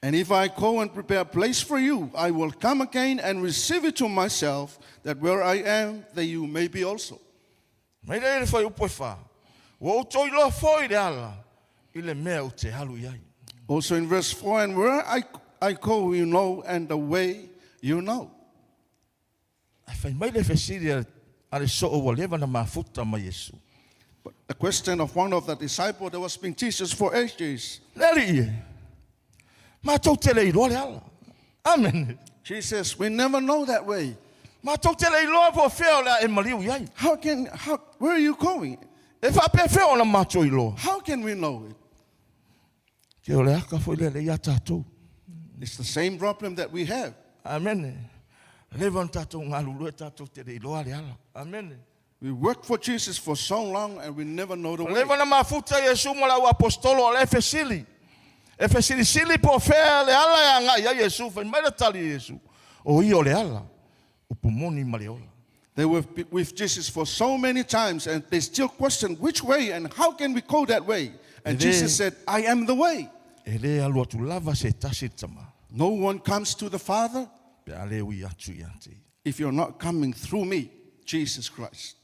Speaker 2: And if I go and prepare a place for you, I will come again and receive it to myself, that where I am, that you may be also.
Speaker 1: Mai lea i le fuaiupu e fa, ua outou iloa foi le ala i le mea ou te alu i ai.
Speaker 2: Also in verse 4, and where I go, you know, and the way you know.
Speaker 1: Ae fai mai le fesili a le soo ua leva ona mafuta ma Iesu.
Speaker 2: The question of one of the disciples that was being Jesus for ages.
Speaker 1: Le alii e, matou te le iloa le ala. Amene.
Speaker 2: Jesus, we never know that way.
Speaker 1: Matou te le iloa po o fea o le a e maliu i ai.
Speaker 2: How can, how, where are you going?
Speaker 1: E faapefea ona matou iloa?
Speaker 2: How can we know it?
Speaker 1: Ke o le aka foi lea ia tatou.
Speaker 2: It's the same problem that we have.
Speaker 1: Amene. Leva ona tatou galulue tatou te le iloa le ala. Amene.
Speaker 2: We work for Jesus for so long and we never know the way.
Speaker 1: Leva ona mafuta Iesu ma le auapostolo o la e fesili. E fesilisili po o fea le ala e agai ai Iesu. Fai mai le tali a Iesu, O ia o le ala, upu moni ma le ola.
Speaker 2: They were with Jesus for so many times and they still question which way and how can we go that way? And
Speaker 1: E le-
Speaker 2: Jesus said, I am the way.
Speaker 1: E le alu atu lava se tasi i le Tama,
Speaker 2: No one comes to the Father
Speaker 1: pe a le ui atu ia te ia.
Speaker 2: if you're not coming through me, Jesus Christ.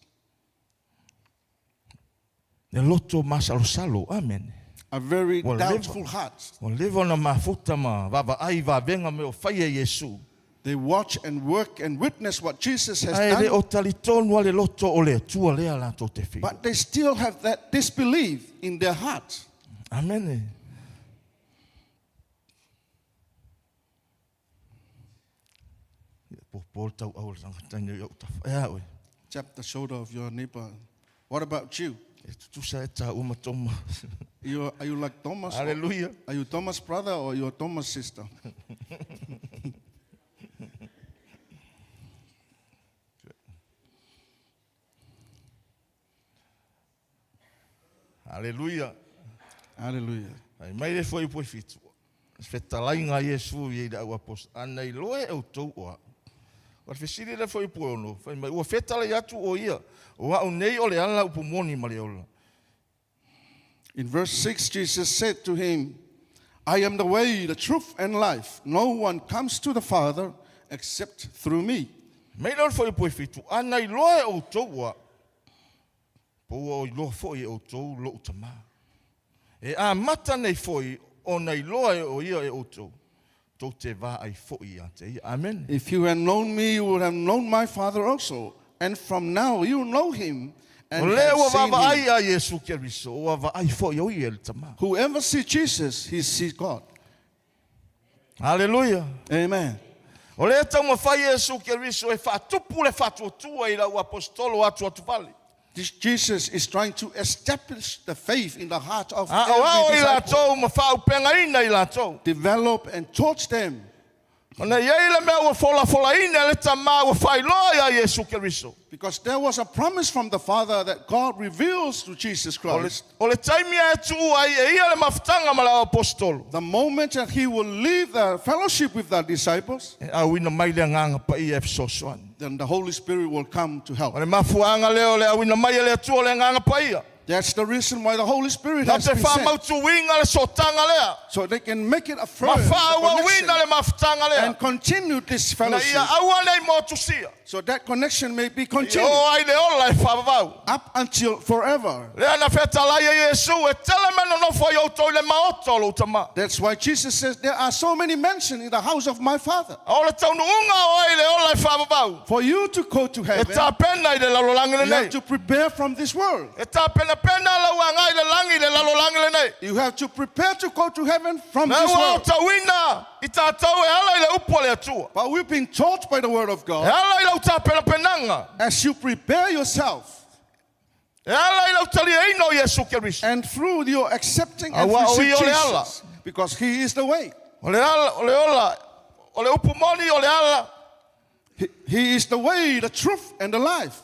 Speaker 1: Le loto masalosalo, amene.
Speaker 2: A very
Speaker 1: Ua leva,
Speaker 2: doubtful heart.
Speaker 1: ua leva ona mafuta ma vaavaai i vavega mea o faia e Iesu.
Speaker 2: They watch and work and witness what Jesus has
Speaker 1: Ae le
Speaker 2: done,
Speaker 1: o talitonu a le loto o le Atua lea latou te feiloai.
Speaker 2: but they still have that disbelief in their heart.
Speaker 1: Amene. Ia popo le tauau o le tagata nei o tafa. E a oe.
Speaker 2: Tap the shoulder of your neighbor. What about you?
Speaker 1: E tutusa e tāua ma Toma.
Speaker 2: You are you like Thomas?
Speaker 1: Hallelujah.
Speaker 2: Are you Thomas' brother or you Thomas' sister?
Speaker 1: Hallelujah.
Speaker 2: Hallelujah.
Speaker 1: Fai mai le fuaiupu e fitu. Fetalaiga a Iesu i le au apostola, Ana iloa e outou o au. O le fesili le fuaiupu e ono, fai mai, ua fetalai atu o ia, o au nei o le ala upu moni ma le ola.
Speaker 2: In verse 6, Jesus said to him, I am the way, the truth, and life. No one comes to the Father except through me.
Speaker 1: Mai lea o le fuaiupu e fitu, Ana iloa e outou o au, po ua o iloa foi e outou lou Tamā. E amata nei foi ona iloa e o ia e outou, tou te vaai foi ia te ia. Amene.
Speaker 2: If you had known me, you would have known my Father also. And from now you know him
Speaker 1: O
Speaker 2: and
Speaker 1: lea
Speaker 2: have
Speaker 1: ua
Speaker 2: seen him.
Speaker 1: vaavaai a Iesu Keriso, ua vaai foi o ia i le Tamā.
Speaker 2: Whoever sees Jesus, he sees God.
Speaker 1: Haleluia!
Speaker 2: Amen.
Speaker 1: O lea e taumafai Iesu Keriso e faatupu le faatuatua i lau aposetolo atu atuvale.
Speaker 2: This Jesus is trying to establish the faith in the heart of
Speaker 1: Aoao
Speaker 2: every
Speaker 1: i
Speaker 2: disciple.
Speaker 1: latou ma faaupegaina i latou.
Speaker 2: Develop and torch them.
Speaker 1: Ona e i ai le mea ua folafolaina e le Tama ua faailoa iā Iesu Keriso.
Speaker 2: Because there was a promise from the Father that God reveals to Jesus
Speaker 1: O le,
Speaker 2: Christ.
Speaker 1: o le taimi e tuua ai e ia le mafutaga ma le auaposetolo.
Speaker 2: The moment that he will leave the fellowship with the disciples,
Speaker 1: E auina mai le Agaga Paia e fesoasoani.
Speaker 2: then the Holy Spirit will come to help.
Speaker 1: O le mafuaaga lea o le auina mai e le Atua o le Agaga Paia.
Speaker 2: That's the reason why the Holy Spirit
Speaker 1: Na
Speaker 2: has
Speaker 1: te
Speaker 2: been sent.
Speaker 1: faamautuina le sootaga lea.
Speaker 2: So they can make it a
Speaker 1: Ma
Speaker 2: firm
Speaker 1: faaauauina
Speaker 2: connection
Speaker 1: le mafutaga lea.
Speaker 2: and continue this
Speaker 1: Na
Speaker 2: fellowship.
Speaker 1: ia aua nei motusia.
Speaker 2: So that connection may be
Speaker 1: E
Speaker 2: continued
Speaker 1: oo ai le ola e faavavau.
Speaker 2: up until forever.
Speaker 1: Lea na fetalai e Iesu, e tele mea nonofo ai outou i le maota o lou Tama.
Speaker 2: That's why Jesus says there are so many mansions in the house of my Father.
Speaker 1: A o le taunuuga o ai le ola e faavavau.
Speaker 2: For you to go to
Speaker 1: E
Speaker 2: heaven,
Speaker 1: tapena i le lalolagi
Speaker 2: you
Speaker 1: lenei.
Speaker 2: have to prepare from this world.
Speaker 1: E tapenapena lau agai i le lagi i le lalolagi lenei.
Speaker 2: You have to prepare to go to heaven from
Speaker 1: Lea
Speaker 2: this
Speaker 1: ua
Speaker 2: world.
Speaker 1: aotauina i tatou e ala i le upu a le Atua.
Speaker 2: But we've been taught by the word of
Speaker 1: E
Speaker 2: God
Speaker 1: ala i lau tapenapenaga.
Speaker 2: as you prepare yourself
Speaker 1: E ala i lau taliaina o Iesu Keriso.
Speaker 2: and through your accepting and
Speaker 1: Aua o
Speaker 2: receive
Speaker 1: ia o le ala.
Speaker 2: Jesus, because he is the way.
Speaker 1: O le ala, o le ola, o le upu moni o le ala.
Speaker 2: He is the way, the truth, and the life.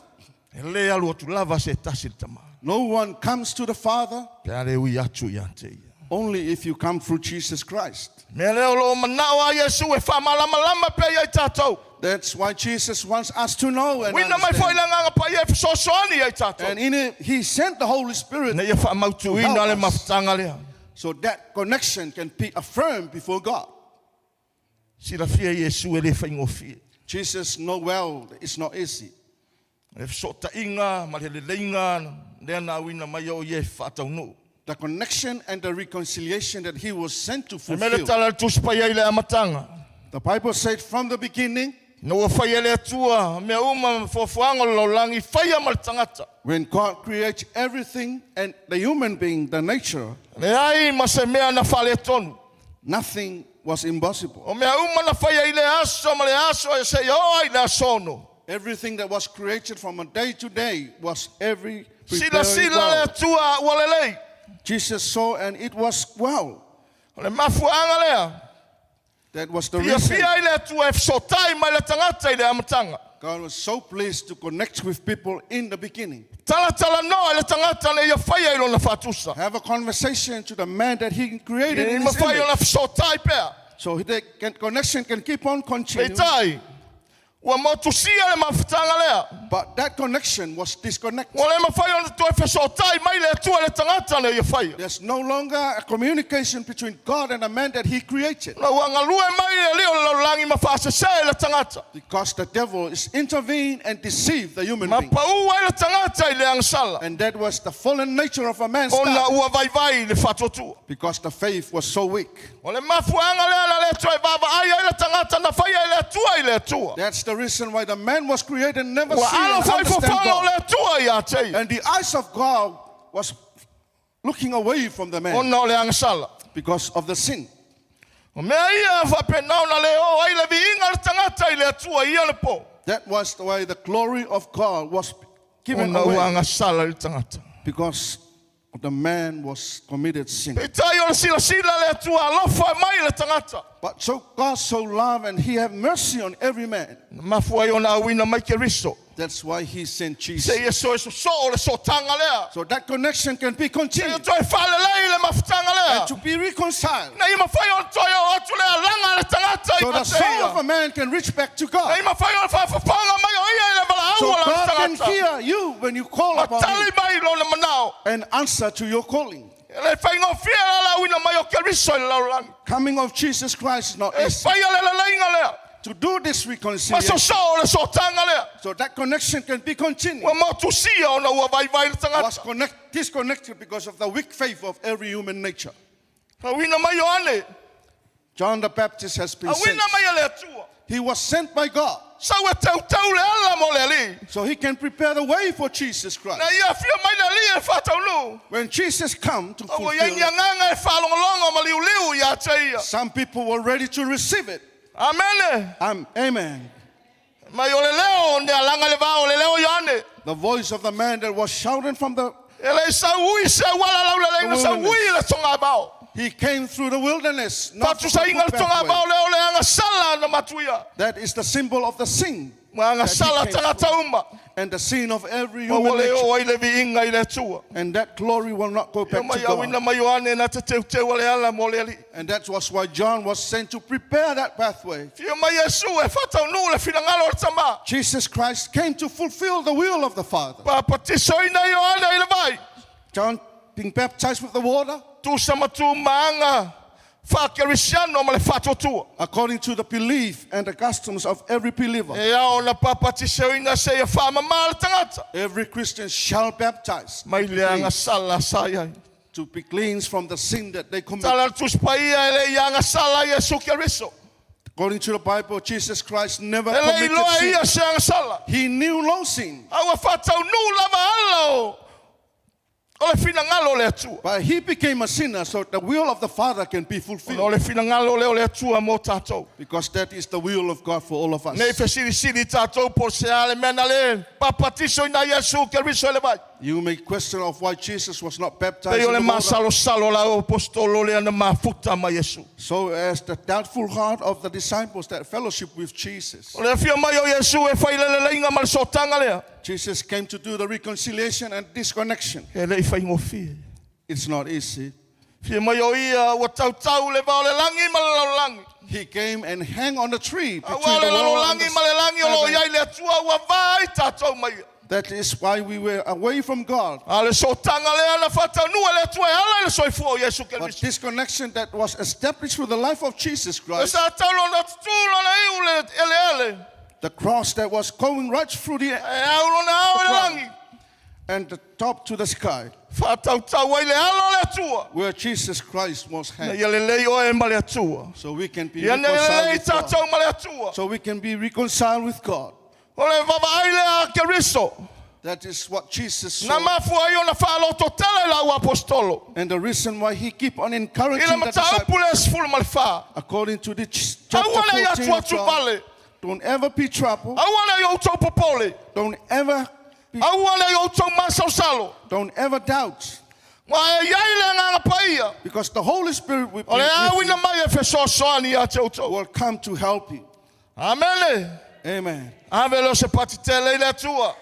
Speaker 1: E le alu atu lava se tasi le Tama.
Speaker 2: No one comes to the Father
Speaker 1: Pe a le ui atu ia te ia.
Speaker 2: only if you come through Jesus Christ.
Speaker 1: Mea lea o lo o manao a Iesu e faamalamalama pea ia i tatou.
Speaker 2: That's why Jesus wants us to know and
Speaker 1: Uina mai foi
Speaker 2: understand.
Speaker 1: le Agaga Paia e fesoasoani ia i tatou.
Speaker 2: And in it, he sent the Holy Spirit
Speaker 1: Ina ia faamautuina le mafutaga lea.
Speaker 2: so that connection can be affirmed before God.
Speaker 1: Silafia Iesu e le faigofie.
Speaker 2: Jesus know well it's not easy.
Speaker 1: Le fesootaiga ma le leleiga lea na auina mai o ia e faataunuu.
Speaker 2: The connection and the reconciliation that he was sent to
Speaker 1: Fai mai le
Speaker 2: fulfill.
Speaker 1: tala a le Tusi Paia i le amataga.
Speaker 2: The Bible said from the beginning,
Speaker 1: Na ua faia e le Atua mea uma ma fuafuaga o le lalolagi faia ma le tagata.
Speaker 2: When God creates everything and the human being, the nature,
Speaker 1: Leai ma se mea na faaletonu.
Speaker 2: Nothing was impossible.
Speaker 1: O mea uma na faia i le aso ma le aso e seia oo ai le aso 6.
Speaker 2: Everything that was created from a day to day was every prepared
Speaker 1: Silasila le
Speaker 2: well.
Speaker 1: Atua ua lelei.
Speaker 2: Jesus saw and it was well.
Speaker 1: O le mafuaaga lea.
Speaker 2: That was the reason.
Speaker 1: Fiafia ai le Atua e fesootai mai le tagata i le amataga.
Speaker 2: God was so pleased to connect with people in the beginning.
Speaker 1: Talatalanoa i le tagata ina ia faia i lona faatusa.
Speaker 2: Have a conversation to the man that he created
Speaker 1: Ina
Speaker 2: in
Speaker 1: ia
Speaker 2: his
Speaker 1: mafai
Speaker 2: image.
Speaker 1: ona fesootai pea.
Speaker 2: So the connection can keep on continuing.
Speaker 1: Peitai, ua motusia le mafutaga lea.
Speaker 2: But that connection was disconnected.
Speaker 1: Ua le mafai ona toe fesootai mai le Atua i le tagata ina ia faia.
Speaker 2: There's no longer a communication between God and the man that he created.
Speaker 1: Na ua galue mai le alii o le lalolagi ma faasese i le tagata.
Speaker 2: Because the devil is intervene and deceive the human
Speaker 1: Ma
Speaker 2: being.
Speaker 1: pau ai le tagata i le agasala.
Speaker 2: And that was the fallen nature of a man
Speaker 1: Ona
Speaker 2: started.
Speaker 1: ua vaivai le faatuatua.
Speaker 2: Because the faith was so weak.
Speaker 1: O le mafuaaga lea na le toe vaavaai ai le tagata na faia e le Atua i le Atua.
Speaker 2: That's the reason why the man was created and never
Speaker 1: Ua
Speaker 2: see and
Speaker 1: alofa i
Speaker 2: understand
Speaker 1: fofoga o
Speaker 2: God.
Speaker 1: le Atua ia te ia.
Speaker 2: And the eyes of God was looking away from the man
Speaker 1: Ona o le agasala.
Speaker 2: because of the sin.
Speaker 1: O mea ia faapena ona le oo ai le viiga o le tagata i le Atua i ia le po.
Speaker 2: That was the way the glory of God was given
Speaker 1: Ona ua
Speaker 2: away
Speaker 1: agasala i le tagata.
Speaker 2: because the man was committed sin.
Speaker 1: Peitai o le silasila le Atua alofa mai le tagata.
Speaker 2: But so God so loved and he have mercy on every man.
Speaker 1: Na mafua ai ona auina mai Keriso.
Speaker 2: That's why he sent Jesus.
Speaker 1: Seia toe sosoo le sootaga lea.
Speaker 2: So that connection can be
Speaker 1: Seia
Speaker 2: continued
Speaker 1: toe faalelei le mafutaga lea.
Speaker 2: and to be reconciled.
Speaker 1: Ina ia mafai ona toe oo atu le alaga a le tagata i
Speaker 2: So the soul of
Speaker 1: Matea.
Speaker 2: a man can reach back to
Speaker 1: Ina
Speaker 2: God.
Speaker 1: ia mafai ona faafofoga mai o ia i le valaau
Speaker 2: So
Speaker 1: a lana
Speaker 2: God can
Speaker 1: tagata.
Speaker 2: hear you when you call
Speaker 1: Ma
Speaker 2: upon
Speaker 1: tali
Speaker 2: him
Speaker 1: mai lona manao.
Speaker 2: and answer to your calling.
Speaker 1: E le faigofie le alaauina mai o Keriso i le lalolagi.
Speaker 2: Coming of Jesus Christ is not
Speaker 1: E
Speaker 2: easy.
Speaker 1: faia le leleiga lea.
Speaker 2: To do this
Speaker 1: Ma
Speaker 2: reconciliation
Speaker 1: sosoo le sootaga lea.
Speaker 2: so that connection can be continued.
Speaker 1: Ua motusia ona ua vaivai le tagata.
Speaker 2: Was disconnected because of the weak faith of every human nature.
Speaker 1: Auina mai Ioane.
Speaker 2: John the Baptist has been sent.
Speaker 1: Auina mai e le Atua.
Speaker 2: He was sent by God
Speaker 1: Sau e teuteu le ala mo le Alii.
Speaker 2: so he can prepare the way for Jesus Christ.
Speaker 1: Na ia afio mai le Alii e faataunuu.
Speaker 2: When Jesus come to
Speaker 1: A ua iai
Speaker 2: fulfill,
Speaker 1: ni agaga e faalogologo ma liuliu ia te ia.
Speaker 2: some people were ready to receive it.
Speaker 1: Amene.
Speaker 2: Amen.
Speaker 1: Mai o le leo o ne alaga le vao le leo Ioane.
Speaker 2: The voice of the man that was shouting from the,
Speaker 1: E le sau ui se uala lau le leiga sau ui le tonga vao.
Speaker 2: he came through the wilderness. Not from the
Speaker 1: Fatusainga le
Speaker 2: good
Speaker 1: tonga
Speaker 2: pathway.
Speaker 1: vao leo le agasala na matuia.
Speaker 2: That is the symbol of the sin
Speaker 1: Ma agasala
Speaker 2: That he came
Speaker 1: tagata uma.
Speaker 2: and the sin of every
Speaker 1: Ma ua
Speaker 2: human
Speaker 1: le
Speaker 2: nature.
Speaker 1: oo ai le viiga i le Atua.
Speaker 2: And that glory will not go
Speaker 1: Ia
Speaker 2: back
Speaker 1: mai
Speaker 2: to God.
Speaker 1: auina mai Ioane na te teuteu le ala mo le Alii.
Speaker 2: And that was why John was sent to prepare that pathway.
Speaker 1: Fia mai Iesu e faataunuu le finagalo o le Tama.
Speaker 2: Jesus Christ came to fulfill the will of the Father.
Speaker 1: Papatisoina Ioane i le vai.
Speaker 2: John being baptized with the water
Speaker 1: Tusa ma tu maanga faakerisiano ma le faatuatua.
Speaker 2: according to the belief and the customs of every believer.
Speaker 1: E ao na papatisoina seia faamamā le tagata.
Speaker 2: Every Christian shall baptize
Speaker 1: Mai le agasala sa i ai.
Speaker 2: to be cleansed from the sin that they commit.
Speaker 1: Tala le Tusi Paia e le i agasala Iesu Keriso.
Speaker 2: According to the Bible, Jesus Christ never
Speaker 1: E le
Speaker 2: committed
Speaker 1: iloa
Speaker 2: sin.
Speaker 1: ia se agasala.
Speaker 2: He knew no sin,
Speaker 1: A ua faataunuu lava ala o o le finagalo o le Atua.
Speaker 2: but he became a sinner so the will of the Father can be
Speaker 1: Ona o
Speaker 2: fulfilled.
Speaker 1: le finagalo lea o le Atua mo tatou.
Speaker 2: Because that is the will of God for all of us.
Speaker 1: Nei fesilisili tatou po o se a le mea na le papatisoina Iesu Keriso i le vai.
Speaker 2: You may question of why Jesus was not baptized
Speaker 1: Pei o
Speaker 2: in
Speaker 1: le
Speaker 2: the water.
Speaker 1: masalosalo la o apostolo lea na mafuta ma Iesu.
Speaker 2: So as the doubtful heart of the disciples that fellowship with Jesus.
Speaker 1: O le afio mai o Iesu e fai le leleiga ma le sootaga lea.
Speaker 2: Jesus came to do the reconciliation and disconnection.
Speaker 1: E le i faigofie.
Speaker 2: It's not easy.
Speaker 1: Fia mai o ia ua tautau le vao o le lagi ma le lalolagi.
Speaker 2: He came and hang on the tree
Speaker 1: Aua
Speaker 2: between
Speaker 1: le
Speaker 2: the world and
Speaker 1: lalolagi ma le lagi o lo
Speaker 2: the
Speaker 1: iai
Speaker 2: heaven.
Speaker 1: le Atua ua va ai tatou mai ia.
Speaker 2: That is why we were away from God.
Speaker 1: A le sootaga lea na faataunuu e le Atua e ala i le soifua o Iesu
Speaker 2: But
Speaker 1: Keriso.
Speaker 2: this connection that was established through the life of Jesus
Speaker 1: E
Speaker 2: Christ,
Speaker 1: sa tau lona tutū lona iu le eleele.
Speaker 2: the cross that was going right through the
Speaker 1: E au lona ao i le lagi.
Speaker 2: And the top to the sky,
Speaker 1: Faatautau ai le ala o le Atua.
Speaker 2: Where Jesus Christ was
Speaker 1: Na
Speaker 2: hanged.
Speaker 1: ia lelei oe ma le Atua.
Speaker 2: So we can be
Speaker 1: Ia na ia
Speaker 2: reconciled
Speaker 1: lelei
Speaker 2: with God.
Speaker 1: tātou ma le Atua.
Speaker 2: So we can be reconciled with God.
Speaker 1: O le vaavaai lea a Keriso.
Speaker 2: That is what Jesus
Speaker 1: Na
Speaker 2: saw.
Speaker 1: mafua ai ona faalototele i lau apostolo.
Speaker 2: And the reason why he keep on
Speaker 1: I le
Speaker 2: encouraging the
Speaker 1: mataupu
Speaker 2: disciples,
Speaker 1: le 14.
Speaker 2: according to the chapter
Speaker 1: Aua ne i
Speaker 2: 14 of
Speaker 1: atuatu
Speaker 2: John,
Speaker 1: vale.
Speaker 2: don't ever be troubled.
Speaker 1: Aua ne i outou popole.
Speaker 2: Don't ever be,
Speaker 1: Aua ne i outou masalosalo.
Speaker 2: Don't ever doubt.
Speaker 1: Ua e iai le Agaga Paia.
Speaker 2: Because the Holy Spirit will, be
Speaker 1: O le
Speaker 2: with
Speaker 1: auina
Speaker 2: you,
Speaker 1: mai e fesoasoani ia te outou.
Speaker 2: Will come to help you.
Speaker 1: Amene.
Speaker 2: Amen.
Speaker 1: Ave lea o se patitele i le Atua.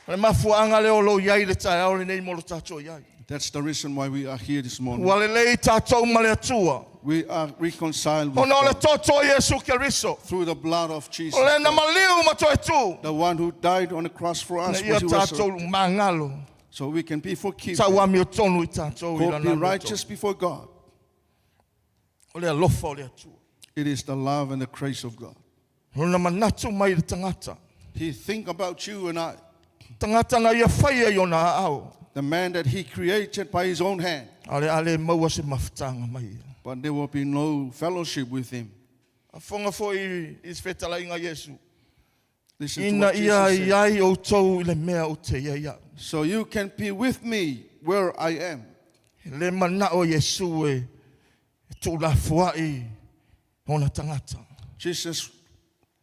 Speaker 1: O le mafuaaga lea o lou iai i le taeao lenei mo lo tatou iai.
Speaker 2: That's the reason why we are here this morning.
Speaker 1: Ua lelei tatou ma le Atua.
Speaker 2: We are reconciled with
Speaker 1: Ona o le
Speaker 2: God
Speaker 1: toto o Iesu Keriso.
Speaker 2: through the blood of Jesus
Speaker 1: O le na
Speaker 2: Christ,
Speaker 1: maliu ma toe tu.
Speaker 2: the one who died on the cross for
Speaker 1: Na
Speaker 2: us,
Speaker 1: ia
Speaker 2: was he resurrected,
Speaker 1: tatou magalo.
Speaker 2: so we can be forgiven,
Speaker 1: Tau amiotonu i tatou i
Speaker 2: go
Speaker 1: lana
Speaker 2: be
Speaker 1: amiotonu.
Speaker 2: righteous before God.
Speaker 1: O le alofa o le Atua.
Speaker 2: It is the love and the grace of God.
Speaker 1: Lona manatu mai i le tagata.
Speaker 2: He think about you and I,
Speaker 1: Tagata na ia faia i ona aao.
Speaker 2: The man that he created by his own hand,
Speaker 1: A o le a le maua se mafutaga mai ia.
Speaker 2: But there will be no fellowship with him.
Speaker 1: A fofoga foi i se fetalaiga a Iesu.
Speaker 2: Listen to
Speaker 1: Ina
Speaker 2: what
Speaker 1: ia
Speaker 2: Jesus said.
Speaker 1: iai outou i le mea ou te iai au.
Speaker 2: So you can be with me where I am.
Speaker 1: E le manao Iesu e tuulafoai ona tagata.
Speaker 2: Jesus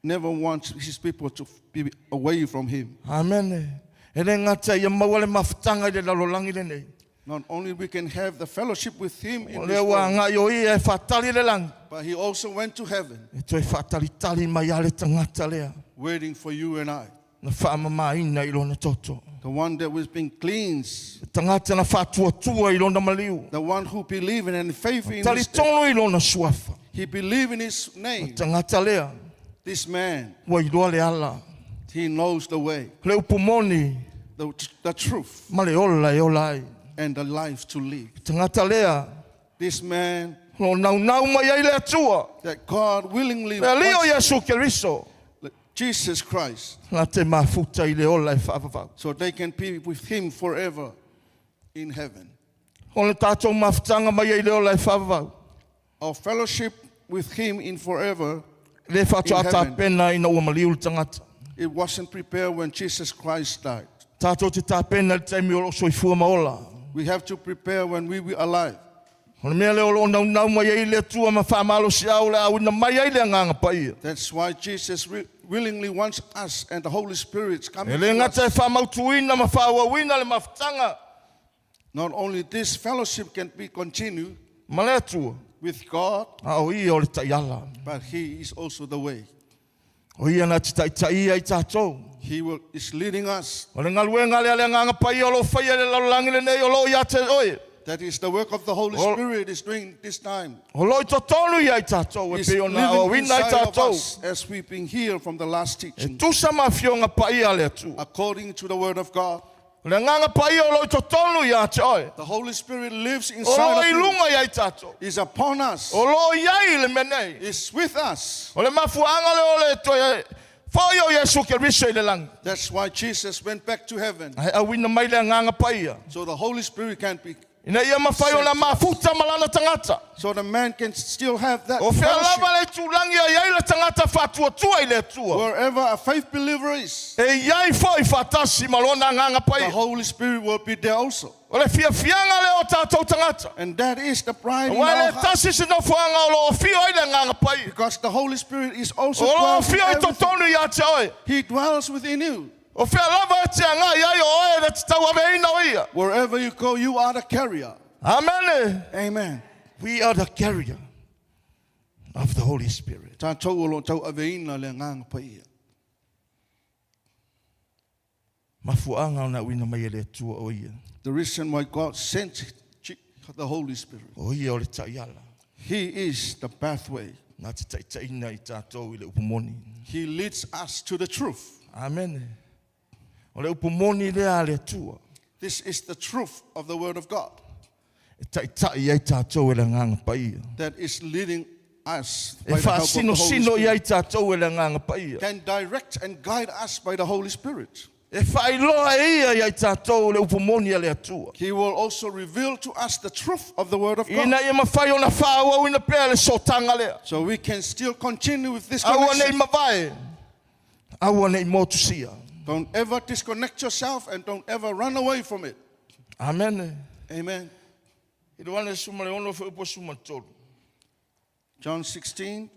Speaker 2: never wants his people to be away from him.
Speaker 1: Amene. E le gata ia maua le mafutaga i le lalolagi lenei.
Speaker 2: Not only we can have the fellowship with him
Speaker 1: O
Speaker 2: in
Speaker 1: lea
Speaker 2: this
Speaker 1: ua
Speaker 2: world,
Speaker 1: agai o ia e faatali le lagi.
Speaker 2: But he also went to heaven,
Speaker 1: E toe faatalitali mai a le tagata lea.
Speaker 2: Waiting for you and I.
Speaker 1: Na faamamaina i lona toto.
Speaker 2: The one that was being cleansed,
Speaker 1: Le tagata na faatuatua i lona maliu.
Speaker 2: The one who believed in and faith in his death.
Speaker 1: Talitonu i lona suafa.
Speaker 2: He believed in his name.
Speaker 1: Tagata lea,
Speaker 2: This man,
Speaker 1: ua iloa le ala.
Speaker 2: He knows the way,
Speaker 1: Le upu moni
Speaker 2: the truth,
Speaker 1: ma le ola e ola ai.
Speaker 2: And the life to live.
Speaker 1: Tagata lea,
Speaker 2: This man
Speaker 1: o naunau mai ai le Atua.
Speaker 2: That God willingly
Speaker 1: Le Alii o
Speaker 2: wants
Speaker 1: Iesu Keriso.
Speaker 2: Jesus Christ,
Speaker 1: Na te mafuta i le ola e faavavau.
Speaker 2: So they can be with him forever in heaven.
Speaker 1: O le tatou mafutaga mai ai le ola e faavavau.
Speaker 2: Our fellowship with him in forever,
Speaker 1: Le faatoa
Speaker 2: In heaven.
Speaker 1: tapena ina ua maliu le tagata.
Speaker 2: It wasn't prepared when Jesus Christ died.
Speaker 1: Tatou te tapena i le taimi o loo soifua ma ola.
Speaker 2: We have to prepare when we were alive.
Speaker 1: O le mea lea o loo naunau mai ai le Atua ma faamalosiau le auina mai ai le Agaga Paia.
Speaker 2: That's why Jesus willingly wants us and the Holy Spirit
Speaker 1: E
Speaker 2: coming
Speaker 1: le
Speaker 2: to
Speaker 1: gata e
Speaker 2: us.
Speaker 1: faamautuina ma faaauauina le mafutaga
Speaker 2: Not only this fellowship can be continued
Speaker 1: ma le Atua,
Speaker 2: with God,
Speaker 1: a o ia o le taiala.
Speaker 2: But he is also the way.
Speaker 1: O ia na te taitaia i tatou.
Speaker 2: He is leading us.
Speaker 1: O le galuega lea le Agaga Paia o loo faia i le lalolagi lenei o loo ia te oe.
Speaker 2: That is the work of the Holy Spirit is doing this time.
Speaker 1: O loo i totonu ia i tatou e
Speaker 2: He's
Speaker 1: pei ona
Speaker 2: living
Speaker 1: aoaoina i
Speaker 2: inside of
Speaker 1: tatou.
Speaker 2: Us as we've been here from the last
Speaker 1: E
Speaker 2: teaching.
Speaker 1: tusa ma afioga paia a le Atua.
Speaker 2: According to the word of God,
Speaker 1: O le Agaga Paia o loo i totonu ia te oe.
Speaker 2: The Holy Spirit lives
Speaker 1: O
Speaker 2: inside
Speaker 1: loo
Speaker 2: of
Speaker 1: i
Speaker 2: you.
Speaker 1: luga ia i tatou.
Speaker 2: Is upon us.
Speaker 1: O loo iai le mea nei.
Speaker 2: Is with us.
Speaker 1: O le mafuaaga lea o le toe foi o Iesu Keriso i le lagi.
Speaker 2: That's why Jesus went back to heaven.
Speaker 1: Ae auina mai le Agaga Paia.
Speaker 2: So the Holy Spirit can be
Speaker 1: Ina ia mafai ona mafuta ma lana tagata.
Speaker 2: So the man can still have that
Speaker 1: O fea
Speaker 2: fellowship.
Speaker 1: lava le itulagi e iai le tagata faatuatua i le Atua.
Speaker 2: Wherever a faith believer is,
Speaker 1: E iai foi faatasi ma lona Agaga
Speaker 2: the
Speaker 1: Paia.
Speaker 2: Holy Spirit will be there also.
Speaker 1: O le fiafiaga lea o tatou tagata.
Speaker 2: And that is the pride in
Speaker 1: Ua e
Speaker 2: our
Speaker 1: le
Speaker 2: heart.
Speaker 1: tasi se nofoaga o loo afio ai le Agaga Paia.
Speaker 2: Because the Holy Spirit is also
Speaker 1: O loo
Speaker 2: dwells in
Speaker 1: afio i
Speaker 2: everything.
Speaker 1: totonu ia te oe.
Speaker 2: He dwells within you.
Speaker 1: O fea lava e te agai ai o oe le te tauaveina o ia.
Speaker 2: Wherever you go, you are the carrier.
Speaker 1: Amene.
Speaker 2: Amen.
Speaker 1: We are the carrier of the Holy Spirit.
Speaker 2: Tatou o lo tauaveina le Agaga Paia.
Speaker 1: Mafuaaga ona auina mai e le Atua o ia.
Speaker 2: The reason why God sent the Holy Spirit.
Speaker 1: O ia o le taiala.
Speaker 2: He is the pathway.
Speaker 1: Na te taitaiina i tatou i le upu moni.
Speaker 2: He leads us to the truth.
Speaker 1: Amene. O le upu moni lea a le Atua.
Speaker 2: This is the truth of the Word of God
Speaker 1: E taitai ai tatou e le Agaga Paia.
Speaker 2: That is leading us
Speaker 1: E
Speaker 2: by the help of the Holy
Speaker 1: faasinosino i ai
Speaker 2: Spirit.
Speaker 1: tatou e le agaga paia.
Speaker 2: Can direct and guide us by the Holy Spirit.
Speaker 1: E faailoa e ia ia i tatou le upu moni a le Atua.
Speaker 2: He will also reveal to us the truth of the Word of God.
Speaker 1: Ina ia mafai ona faaauauina pea le sootaga lea.
Speaker 2: So we can still continue with this
Speaker 1: Aua nei
Speaker 2: connection.
Speaker 1: mavae. Aua nei motusia.
Speaker 2: Don't ever disconnect yourself and don't ever run away from it.
Speaker 1: Amen.
Speaker 2: Amen.
Speaker 1: I le wana suma le ono fo upo suma tolu.
Speaker 2: John 16.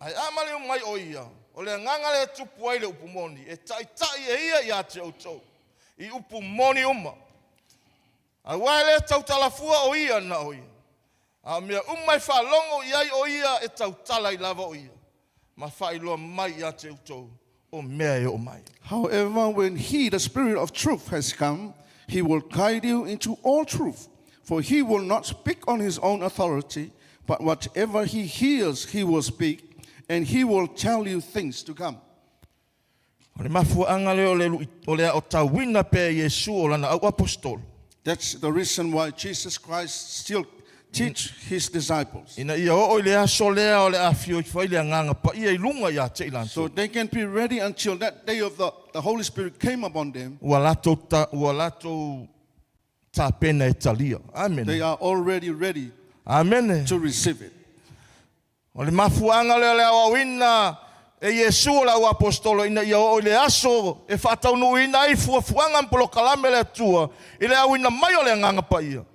Speaker 1: Ai ama le mai o ia. O le nganga le tupu ai le upu moni. E tai tai e ia ia te outou. I upu moni uma. Aua e le tautalafua o ia na o ia. A mea uma e whaalongo i ai o ia e tautala i lava o ia. Ma whailoa mai ia te outou o mea e o mai.
Speaker 2: However, when He, the Spirit of truth, has come, He will guide you into all truth. For He will not speak on His own authority, but whatever He hears, He will speak, and He will tell you things to come.
Speaker 1: O le mafuaanga lea o le o le aotauina pea e Iesu o lana au apostolo.
Speaker 2: That's the reason why Jesus Christ still teach His disciples.
Speaker 1: Ina ia oo i le aso lea o le afio i fai le agaga paia i luga ia te i
Speaker 2: So
Speaker 1: latou.
Speaker 2: they can be ready until that day of the Holy Spirit came upon them.
Speaker 1: Ua latou ta, ua latou tapena e talia. Amen.
Speaker 2: They are already ready
Speaker 1: Amen.
Speaker 2: to receive it.
Speaker 1: O le mafuaanga lea o le aoaoina e Iesu o le au apostolo ina ia oo i le aso e faataunuuina ai fuafuaga ma polokalame le Atua i le auina mai o le agaga paia.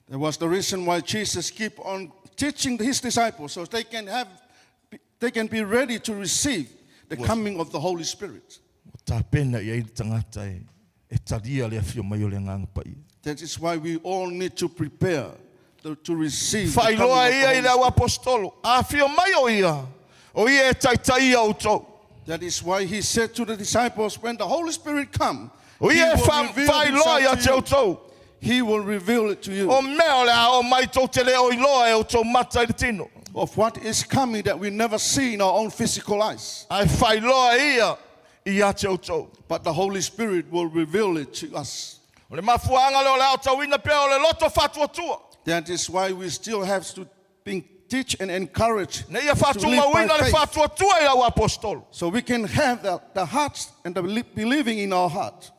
Speaker 2: That was the reason why Jesus keep on teaching his disciples so they can be ready to receive the coming of the Holy Spirit.
Speaker 1: Ua tapena i ai le tagata e e talia le afio mai o le agaga paia.
Speaker 2: That is why we all need to prepare to receive the coming
Speaker 1: Faailoa
Speaker 2: of the
Speaker 1: ia i
Speaker 2: Holy
Speaker 1: le au
Speaker 2: Spirit.
Speaker 1: apostolo. Afio mai o ia. O ia e taitaia outou.
Speaker 2: That is why he said to the disciples, when the Holy Spirit come,
Speaker 1: O
Speaker 2: he
Speaker 1: ia e
Speaker 2: will
Speaker 1: fa-
Speaker 2: reveal
Speaker 1: faailoa ia
Speaker 2: himself
Speaker 1: te
Speaker 2: to you.
Speaker 1: outou.
Speaker 2: He will reveal it to you
Speaker 1: O mea o le a o mai tou te le o iloa e outou mata i le tino.
Speaker 2: of what is coming that we never see in our own physical eyes.
Speaker 1: Ae faailoa ia ia te outou.
Speaker 2: But the Holy Spirit will reveal it to us.
Speaker 1: O le mafuaanga lea o le aotauina pea o le loto faatuatua.
Speaker 2: That is why we still have to be, teach and encourage
Speaker 1: Ne ia
Speaker 2: to live by
Speaker 1: faatumauina le
Speaker 2: faith.
Speaker 1: faatuatua i lau apostolo.
Speaker 2: So we can have the hearts and the believing in our heart.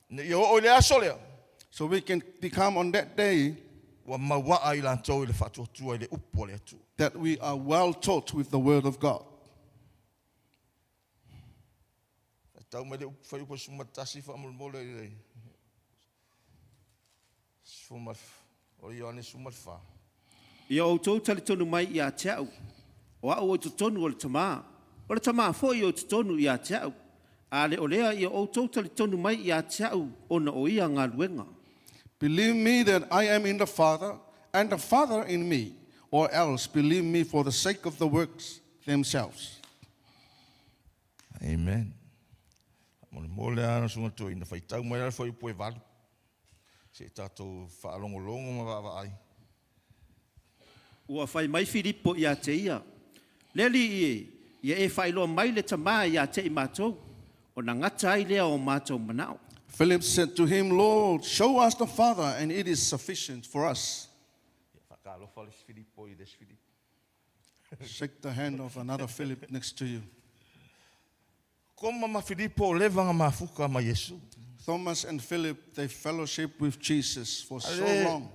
Speaker 1: Ne ia oo i le aso lea.
Speaker 2: So we can become on that day
Speaker 1: Ua mauaa i latou i le faatuatua i le upu o le Atua.
Speaker 2: that we are well taught with the word of God.
Speaker 1: Tau mai le upu fai upu suma tasi faamolemole i le suma o le Ioane suma le wha.
Speaker 3: Ia outou talitonu mai ia te au. O au o totonu o le tamā. O le tamā foi o totonu ia te au. A le o lea ia outou talitonu mai ia te au ona o ia galuega.
Speaker 2: Believe me that I am in the Father and the Father in me, or else believe me for the sake of the works themselves.
Speaker 1: Amen. Molemole ana sunga tui ina whaitau mai ala whai upu e valu. Se i tātou whaalongolongo ma vaavaai.
Speaker 3: Ua fai mai Filipo ia te ia. Le alii e, ia e faailoa mai le tamā ia te i mātou. Ona gata ai lea o mātou manao.
Speaker 2: Philip said to him, Lord, show us the Father, and it is sufficient for us.
Speaker 1: Ia whakalofa le Filipo i le Filipo.
Speaker 2: Shake the hand of another Philip next to you.
Speaker 1: Koma ma Filipo o leva ngā mafuka ma Yesu.
Speaker 2: Thomas and Philip, they fellowship with Jesus for so
Speaker 1: Ale,
Speaker 2: long.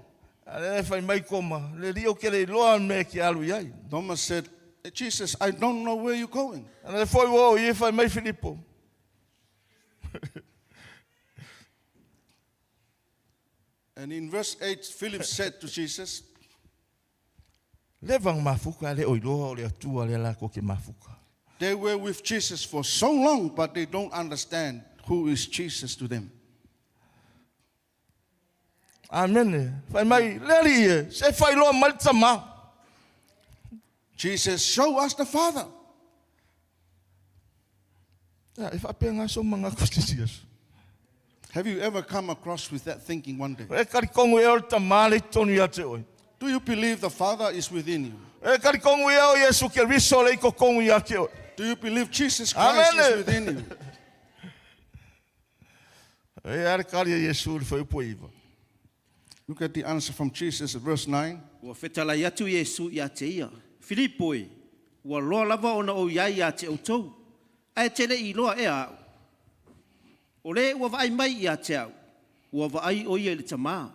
Speaker 1: ale whai mai koma, le rio ke le iloa me ki alu iai.
Speaker 2: Thomas said, Jesus, I don't know where you're going.
Speaker 1: Ana le foi o i whai mai Filipo.
Speaker 2: And in verse 8, Philip said to Jesus,
Speaker 1: Leva ngā mafuka le o iloa o le atua le la ko ke mafuka.
Speaker 2: They were with Jesus for so long, but they don't understand who is Jesus to them.
Speaker 1: Amen. Whai mai, le ali e, se whai loa mai le tama.
Speaker 2: Jesus, show us the Father.
Speaker 1: Ia, e whaapea ngā so manga ko te sias.
Speaker 2: Have you ever come across with that thinking one day?
Speaker 1: E karikongu e o le tama le tonu ia te oe.
Speaker 2: Do you believe the Father is within you?
Speaker 1: E karikongu e o Yesu ke riso le i kokongu ia te oe.
Speaker 2: Do you believe Jesus Christ
Speaker 1: Amen.
Speaker 2: is within you?
Speaker 1: E are kari e Yesu le whai upo iwa.
Speaker 2: Look at the answer from Jesus at verse 9.
Speaker 3: Ua fetalai atu Iesu ia te ia. Filipo e, ua loa lava ona ou iai ia te outou. Ae e te le'i iloa ea a'u. O le ua vaai mai ia te a'u, ua vaai o ia i le Tamā.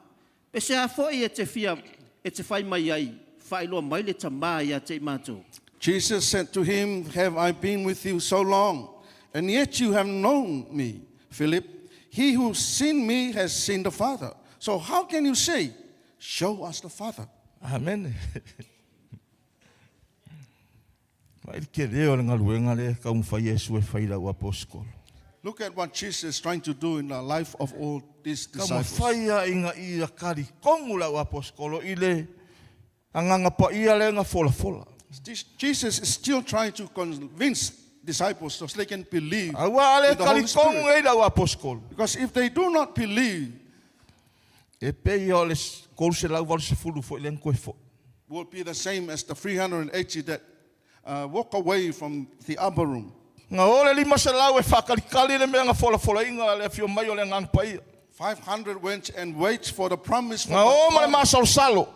Speaker 3: Pe se a foi e te fia e te fai mai ai, faailoa mai le Tamā ia te i matou.
Speaker 2: Jesus said to him, Have I been with you so long, and yet you have known me, Philip? He who's seen me has seen the Father. So how can you say, Show us the Father?
Speaker 1: Amene. Vaai le tele o le galuega lea e taumafai Iesu e fai i le auaposeitolo.
Speaker 2: Look at what Jesus is trying to do in the life of all these disciples.
Speaker 1: Taumafai lava ina ia talitonu le auaposeitolo i le Agaga Paia lea na folafola.
Speaker 2: Jesus is still trying to convince disciples so they can believe
Speaker 1: Aua a le
Speaker 2: in the Holy
Speaker 1: talitonu
Speaker 2: Spirit.
Speaker 1: nei le auaposeitolo.
Speaker 2: Because if they do not believe,
Speaker 1: E pei o le 380 foi lea na toe foi.
Speaker 2: will be the same as the 380 that walk away from the upper room.
Speaker 1: Na o le 500 e faakalikali le mea na folafolaina a le afio mai o le Agaga Paia.
Speaker 2: 500 went and wait for the promise from
Speaker 1: Na o
Speaker 2: the
Speaker 1: ma le
Speaker 2: Father.
Speaker 1: masalosalo.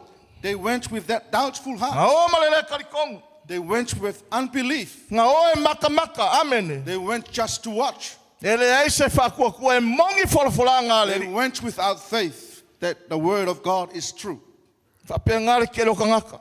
Speaker 2: They went with that doubtful heart.
Speaker 1: Na o ma le le talitonu.
Speaker 2: They went with unbelief.
Speaker 1: Na o e makamaka. Amene.
Speaker 2: They went just to watch.
Speaker 1: E leai se faakuakua e moni folafolaga a le
Speaker 2: They
Speaker 1: Alii.
Speaker 2: went without faith that the word of God is true.
Speaker 1: Faapena le tele o tagata.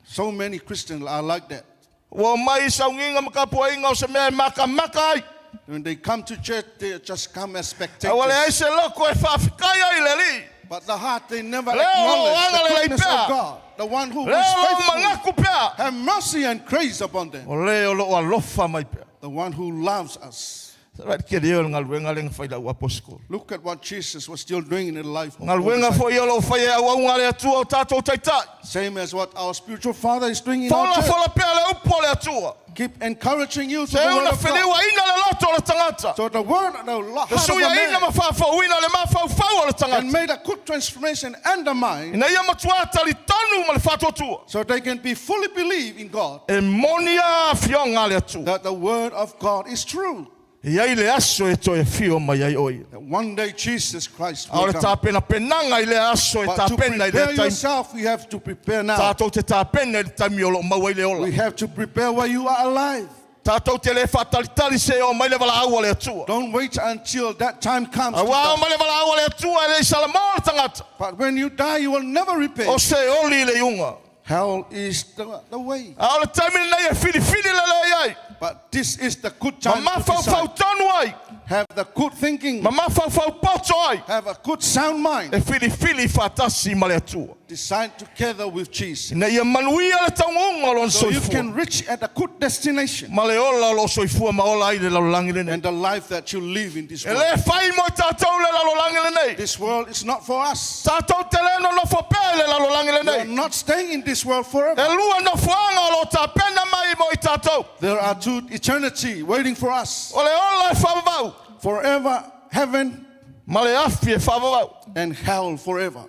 Speaker 2: So many Christians are like that.
Speaker 1: Ua omai i sauniga ma tapuaiga o se mea e makamaka ai.
Speaker 2: When they come to church, they just come as
Speaker 1: A ua leai
Speaker 2: spectators.
Speaker 1: se loko e faafetai ai i le Alii.
Speaker 2: But the heart, they never
Speaker 1: Lea o loo
Speaker 2: acknowledge the
Speaker 1: agalelei
Speaker 2: goodness
Speaker 1: pea.
Speaker 2: of God, the one who
Speaker 1: Lea
Speaker 2: is
Speaker 1: o loo
Speaker 2: faithful.
Speaker 1: manatu pea.
Speaker 2: Have mercy and grace upon them,
Speaker 1: O le o loo alofa mai pea.
Speaker 2: the one who loves us.
Speaker 1: Vaai le tele o le galuega lea na fai i le auaposeitolo.
Speaker 2: Look at what Jesus was still doing in the life of all
Speaker 1: Galuega
Speaker 2: disciples.
Speaker 1: foi o loo fai e auauna a le Atua o tatou taitai.
Speaker 2: Same as what our spiritual father is doing in our
Speaker 1: Fola
Speaker 2: church.
Speaker 1: fola pea le upu o le Atua.
Speaker 2: Keep encouraging you to the
Speaker 1: Seu
Speaker 2: word
Speaker 1: na
Speaker 2: of God.
Speaker 1: feliuaina le loto o le tagata.
Speaker 2: So the word, the heart
Speaker 1: Le
Speaker 2: of a
Speaker 1: suiaina
Speaker 2: man
Speaker 1: ma faafouina le mafaufau o le
Speaker 2: can
Speaker 1: tagata.
Speaker 2: make a good transformation and the mind
Speaker 1: Ina ia matuā talitonu ma le faatuatua.
Speaker 2: so they can be fully believe in God
Speaker 1: E moni a afioga a le Atua.
Speaker 2: that the word of God is true.
Speaker 1: E iai le aso e toe afio mai ai o ia.
Speaker 2: That one day Jesus Christ
Speaker 1: A o
Speaker 2: will
Speaker 1: le
Speaker 2: come.
Speaker 1: tapenapenaga i lea aso e
Speaker 2: But to
Speaker 1: tapena i lea
Speaker 2: prepare
Speaker 1: taimi.
Speaker 2: yourself, you have to prepare now.
Speaker 1: Tatou te tapena i le taimi o loo maua ai le ola.
Speaker 2: We have to prepare while you are alive.
Speaker 1: Tatou te le faatalitali se oo mai le valaau a le Atua.
Speaker 2: Don't wait until that time comes. to
Speaker 1: Auā o
Speaker 2: die.
Speaker 1: mai le valaau a le Atua e le i salamō le tagata.
Speaker 2: But when you die, you will never
Speaker 1: O
Speaker 2: repent.
Speaker 1: se oli i le iuga.
Speaker 2: Hell is the way.
Speaker 1: A o le taimi lenei e filifili lelei ai.
Speaker 2: But this is the good
Speaker 1: Ma
Speaker 2: time to decide.
Speaker 1: mafaufau tonu ai.
Speaker 2: Have the good thinking.
Speaker 1: Ma mafaufau poto ai.
Speaker 2: Have a good sound mind.
Speaker 1: E filifili faatasi ma le Atua.
Speaker 2: Decide together with Jesus.
Speaker 1: Ina ia manuia le taunuuga o lona
Speaker 2: So you
Speaker 1: soifua.
Speaker 2: can reach at a good destination
Speaker 1: Ma le ola o loo soifua ma ola ai le lalolagi lenei.
Speaker 2: and the life that you live in this
Speaker 1: E
Speaker 2: world.
Speaker 1: le fai mo i tatou le lalolagi lenei.
Speaker 2: This world is not for us.
Speaker 1: Tatou te le nonofo pea i le lalolagi
Speaker 2: We are
Speaker 1: lenei.
Speaker 2: not staying in this world forever.
Speaker 1: E lua nofoaga o loo tapena mai mo i tatou.
Speaker 2: There are two eternity waiting for us.
Speaker 1: O le ola e faavavau
Speaker 2: Forever heaven
Speaker 1: ma le afi e faavavau.
Speaker 2: and hell forever.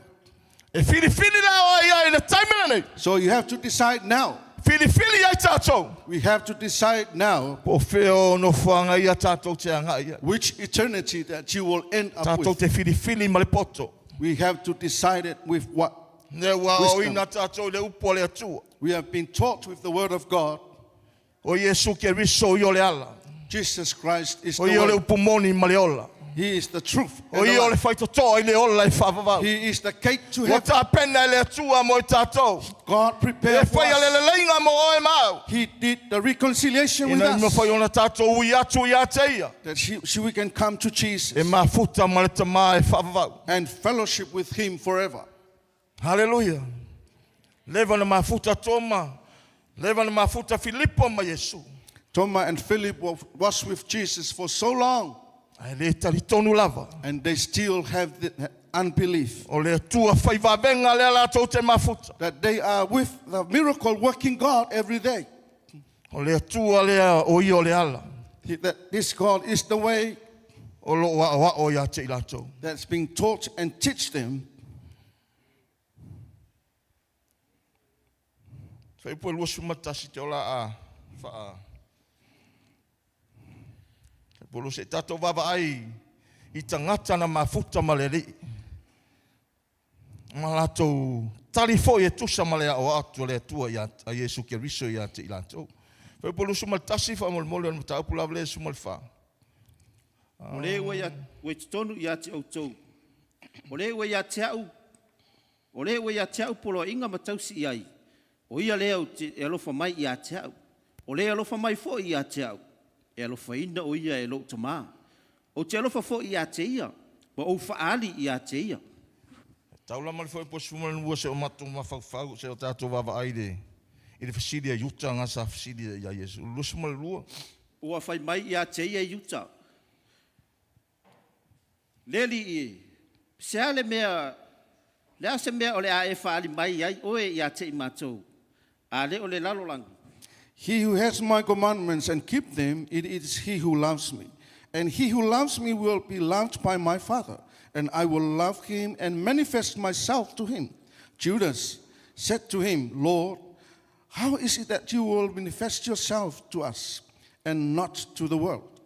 Speaker 1: E filifili la o ai ai i le taimi lenei.
Speaker 2: So you have to decide now.
Speaker 1: Filifili ai tatou.
Speaker 2: We have to decide now
Speaker 1: Po o fea o nofoaga ia tatou te agai ai.
Speaker 2: which eternity that you will end up
Speaker 1: Tatou
Speaker 2: with.
Speaker 1: te filifili ma le poto.
Speaker 2: We have to decide it with what
Speaker 1: Le ua
Speaker 2: Wisdom.
Speaker 1: aoina tatou i le upu a le Atua.
Speaker 2: we have been taught with the word of God.
Speaker 1: O Iesu Keriso ia o le ala.
Speaker 2: Jesus Christ is the
Speaker 1: O ia o le
Speaker 2: way.
Speaker 1: upu moni ma le ola.
Speaker 2: He is the truth.
Speaker 1: O
Speaker 2: and the
Speaker 1: ia o le
Speaker 2: life.
Speaker 1: faitotoa i le ola e faavavau.
Speaker 2: He is the gate to
Speaker 1: Ua
Speaker 2: heaven.
Speaker 1: tapena e le Atua mo i tatou.
Speaker 2: God
Speaker 1: E
Speaker 2: prepared for
Speaker 1: faia le
Speaker 2: us.
Speaker 1: leleiga mo oe ma au.
Speaker 2: He did the reconciliation with
Speaker 1: Ina ia
Speaker 2: us
Speaker 1: mafai ona tatou ui atu ia te ia.
Speaker 2: that she, we can come to
Speaker 1: E
Speaker 2: Jesus
Speaker 1: mafuta ma le tamā e faavavau.
Speaker 2: and fellowship with Him forever.
Speaker 1: Haleluia. Leva na mafuta Toma. Leva na mafuta Filipo ma Iesu.
Speaker 2: Thomas and Philip was with Jesus for so long,
Speaker 1: Ae le talitonu lava.
Speaker 2: and they still have the unbelief
Speaker 1: O le Atua fai vavenga lea latou te mafuta.
Speaker 2: that they are with the miracle working God every day.
Speaker 1: O le Atua lea o ia o le ala.
Speaker 2: That this God is the way
Speaker 1: O loo aoao ia te i latou.
Speaker 2: that's being taught and teach them.
Speaker 1: Fuaiupu e 21 te ola a faa. Polo se tatou vaavaai i tagata na mafuta ma le Alii. Ma latou tali foi e tusa ma le aoao atu a le Atua ia a Iesu Keriso ia te i latou. Fuaiupu 21 faamolemole o le mataupu lava lea 14.
Speaker 3: O le ua ia ua i totonu ia te outou, o le ua ia te a'u, o le ua ia te a'u poloaiga ma tausi i ai, o ia lea ou te e alofa mai ia te a'u. O le alofa mai foi ia te a'u, e alofaina o ia e lo'u Tamā. Ou te alofa foi ia te ia, ma ou fa'aali ia te ia.
Speaker 1: Taula ma le fuaiupu 12 se'o matou mafaufau se'o tatou vaavaai i le i le fesili a Iuta na sa fesili ia Iesu. 22.
Speaker 3: Ua fai mai ia te ia Iuta, le Alii e, se a le mea, le a se mea o le a e fa'aali mai ai oe ia te i matou, a le o le lalolagi.
Speaker 2: He who has my commandments and keep them, it is he who loves me. And he who loves me will be loved by my Father, and I will love him and manifest myself to him. Judas said to him, Lord, how is it that you will manifest yourself to us and not to the world?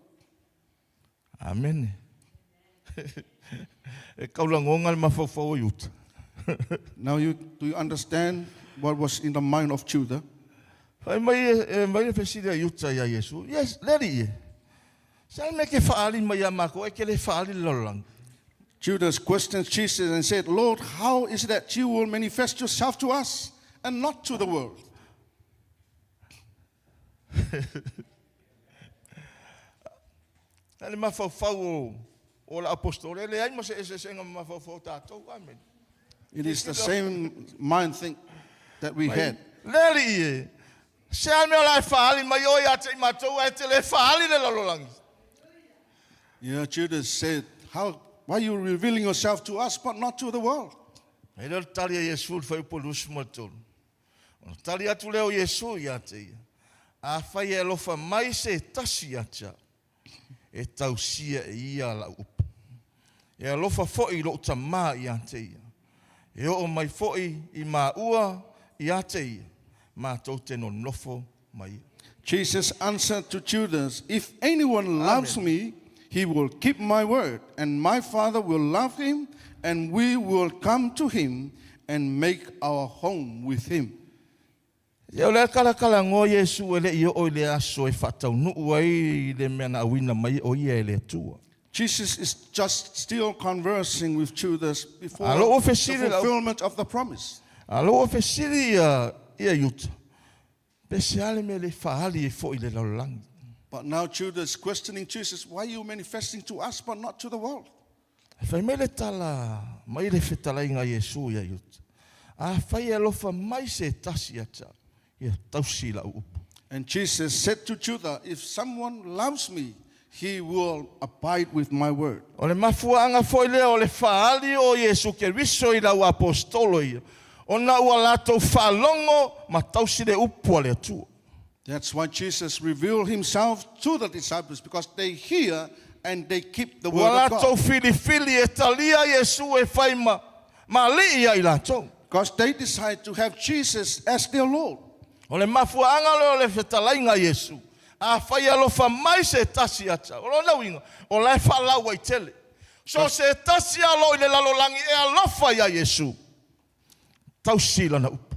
Speaker 1: Amene. E kaulagoga le mafaufau o Iuta.
Speaker 2: Now, do you understand what was in the mind of Judah?
Speaker 1: Fai mai e mai le fesili a Iuta ia Iesu. Yes, le Alii e. Se a le mea e te fa'aali mai ia makou ae e te le fa'aali i le lalolagi.
Speaker 2: Judas questioned Jesus and said, Lord, how is it that you will manifest yourself to us and not to the world?
Speaker 1: Na le mafaufau o o le aposetolo, e leai ma se eseesega ma mafaufau o tatou. Amene.
Speaker 2: It is the same mind think that we had.
Speaker 1: Le Alii e, se a le mea o le a e fa'aali mai oe ia te i matou ae e te le fa'aali i le lalolagi.
Speaker 2: Yeah, Judas said, why are you revealing yourself to us but not to the world?
Speaker 1: E le o le tali a Iesu i le fuaiupu 23. Ona tali atu lea o Iesu ia te ia, Afai e alofa mai se tasi ia te au, e tausia e ia lau upu. E alofa foi lou Tamā ia te ia. E oo mai foi i maua ia te ia, matou te nonofo ma ia.
Speaker 2: Jesus answered to Judas, If anyone loves me, he will keep my word, and my Father will love him, and we will come to him and make our home with him.
Speaker 1: Ia o lea kalakalagoa Iesu e le i oo i le aso e faataunuu ai le mea na auina mai o ia e le Atua.
Speaker 2: Jesus is just still conversing with Judas before
Speaker 1: A lou
Speaker 2: the
Speaker 1: fesili lau
Speaker 2: fulfillment of the promise.
Speaker 1: A lou fesili ia ia Iuta, pe se a le mea e le fa'aali ai foi i le lalolagi.
Speaker 2: But now Judas questioning Jesus, why are you manifesting to us but not to the world?
Speaker 1: E fai mai le tala mai le fetalaiga a Iesu ia Iuta, Afai e alofa mai se tasi ia te au, ia tausi i lau upu.
Speaker 2: And Jesus said to Judah, If someone loves me, he will abide with my word.
Speaker 1: O le mafuaaga foi lea o le fa'aali o Iesu Keriso i lau aposetolo ia, ona ua latou faalogo ma tausi le upu a le Atua.
Speaker 2: That's why Jesus revealed himself to the disciples, because they hear and they keep the
Speaker 1: Ua
Speaker 2: word of
Speaker 1: latou
Speaker 2: God.
Speaker 1: filifili e talia Iesu e fai ma, ma alii ia i latou.
Speaker 2: Because they decide to have Jesus as their Lord.
Speaker 1: O le mafuaaga lea o le fetalaiga a Iesu, Afai e alofa mai se tasi ia te au. O lona uiga, o la e faalauaitele. So se tasi lava o lo o i le lalolagi e alofa ia Iesu, tausi lana upu.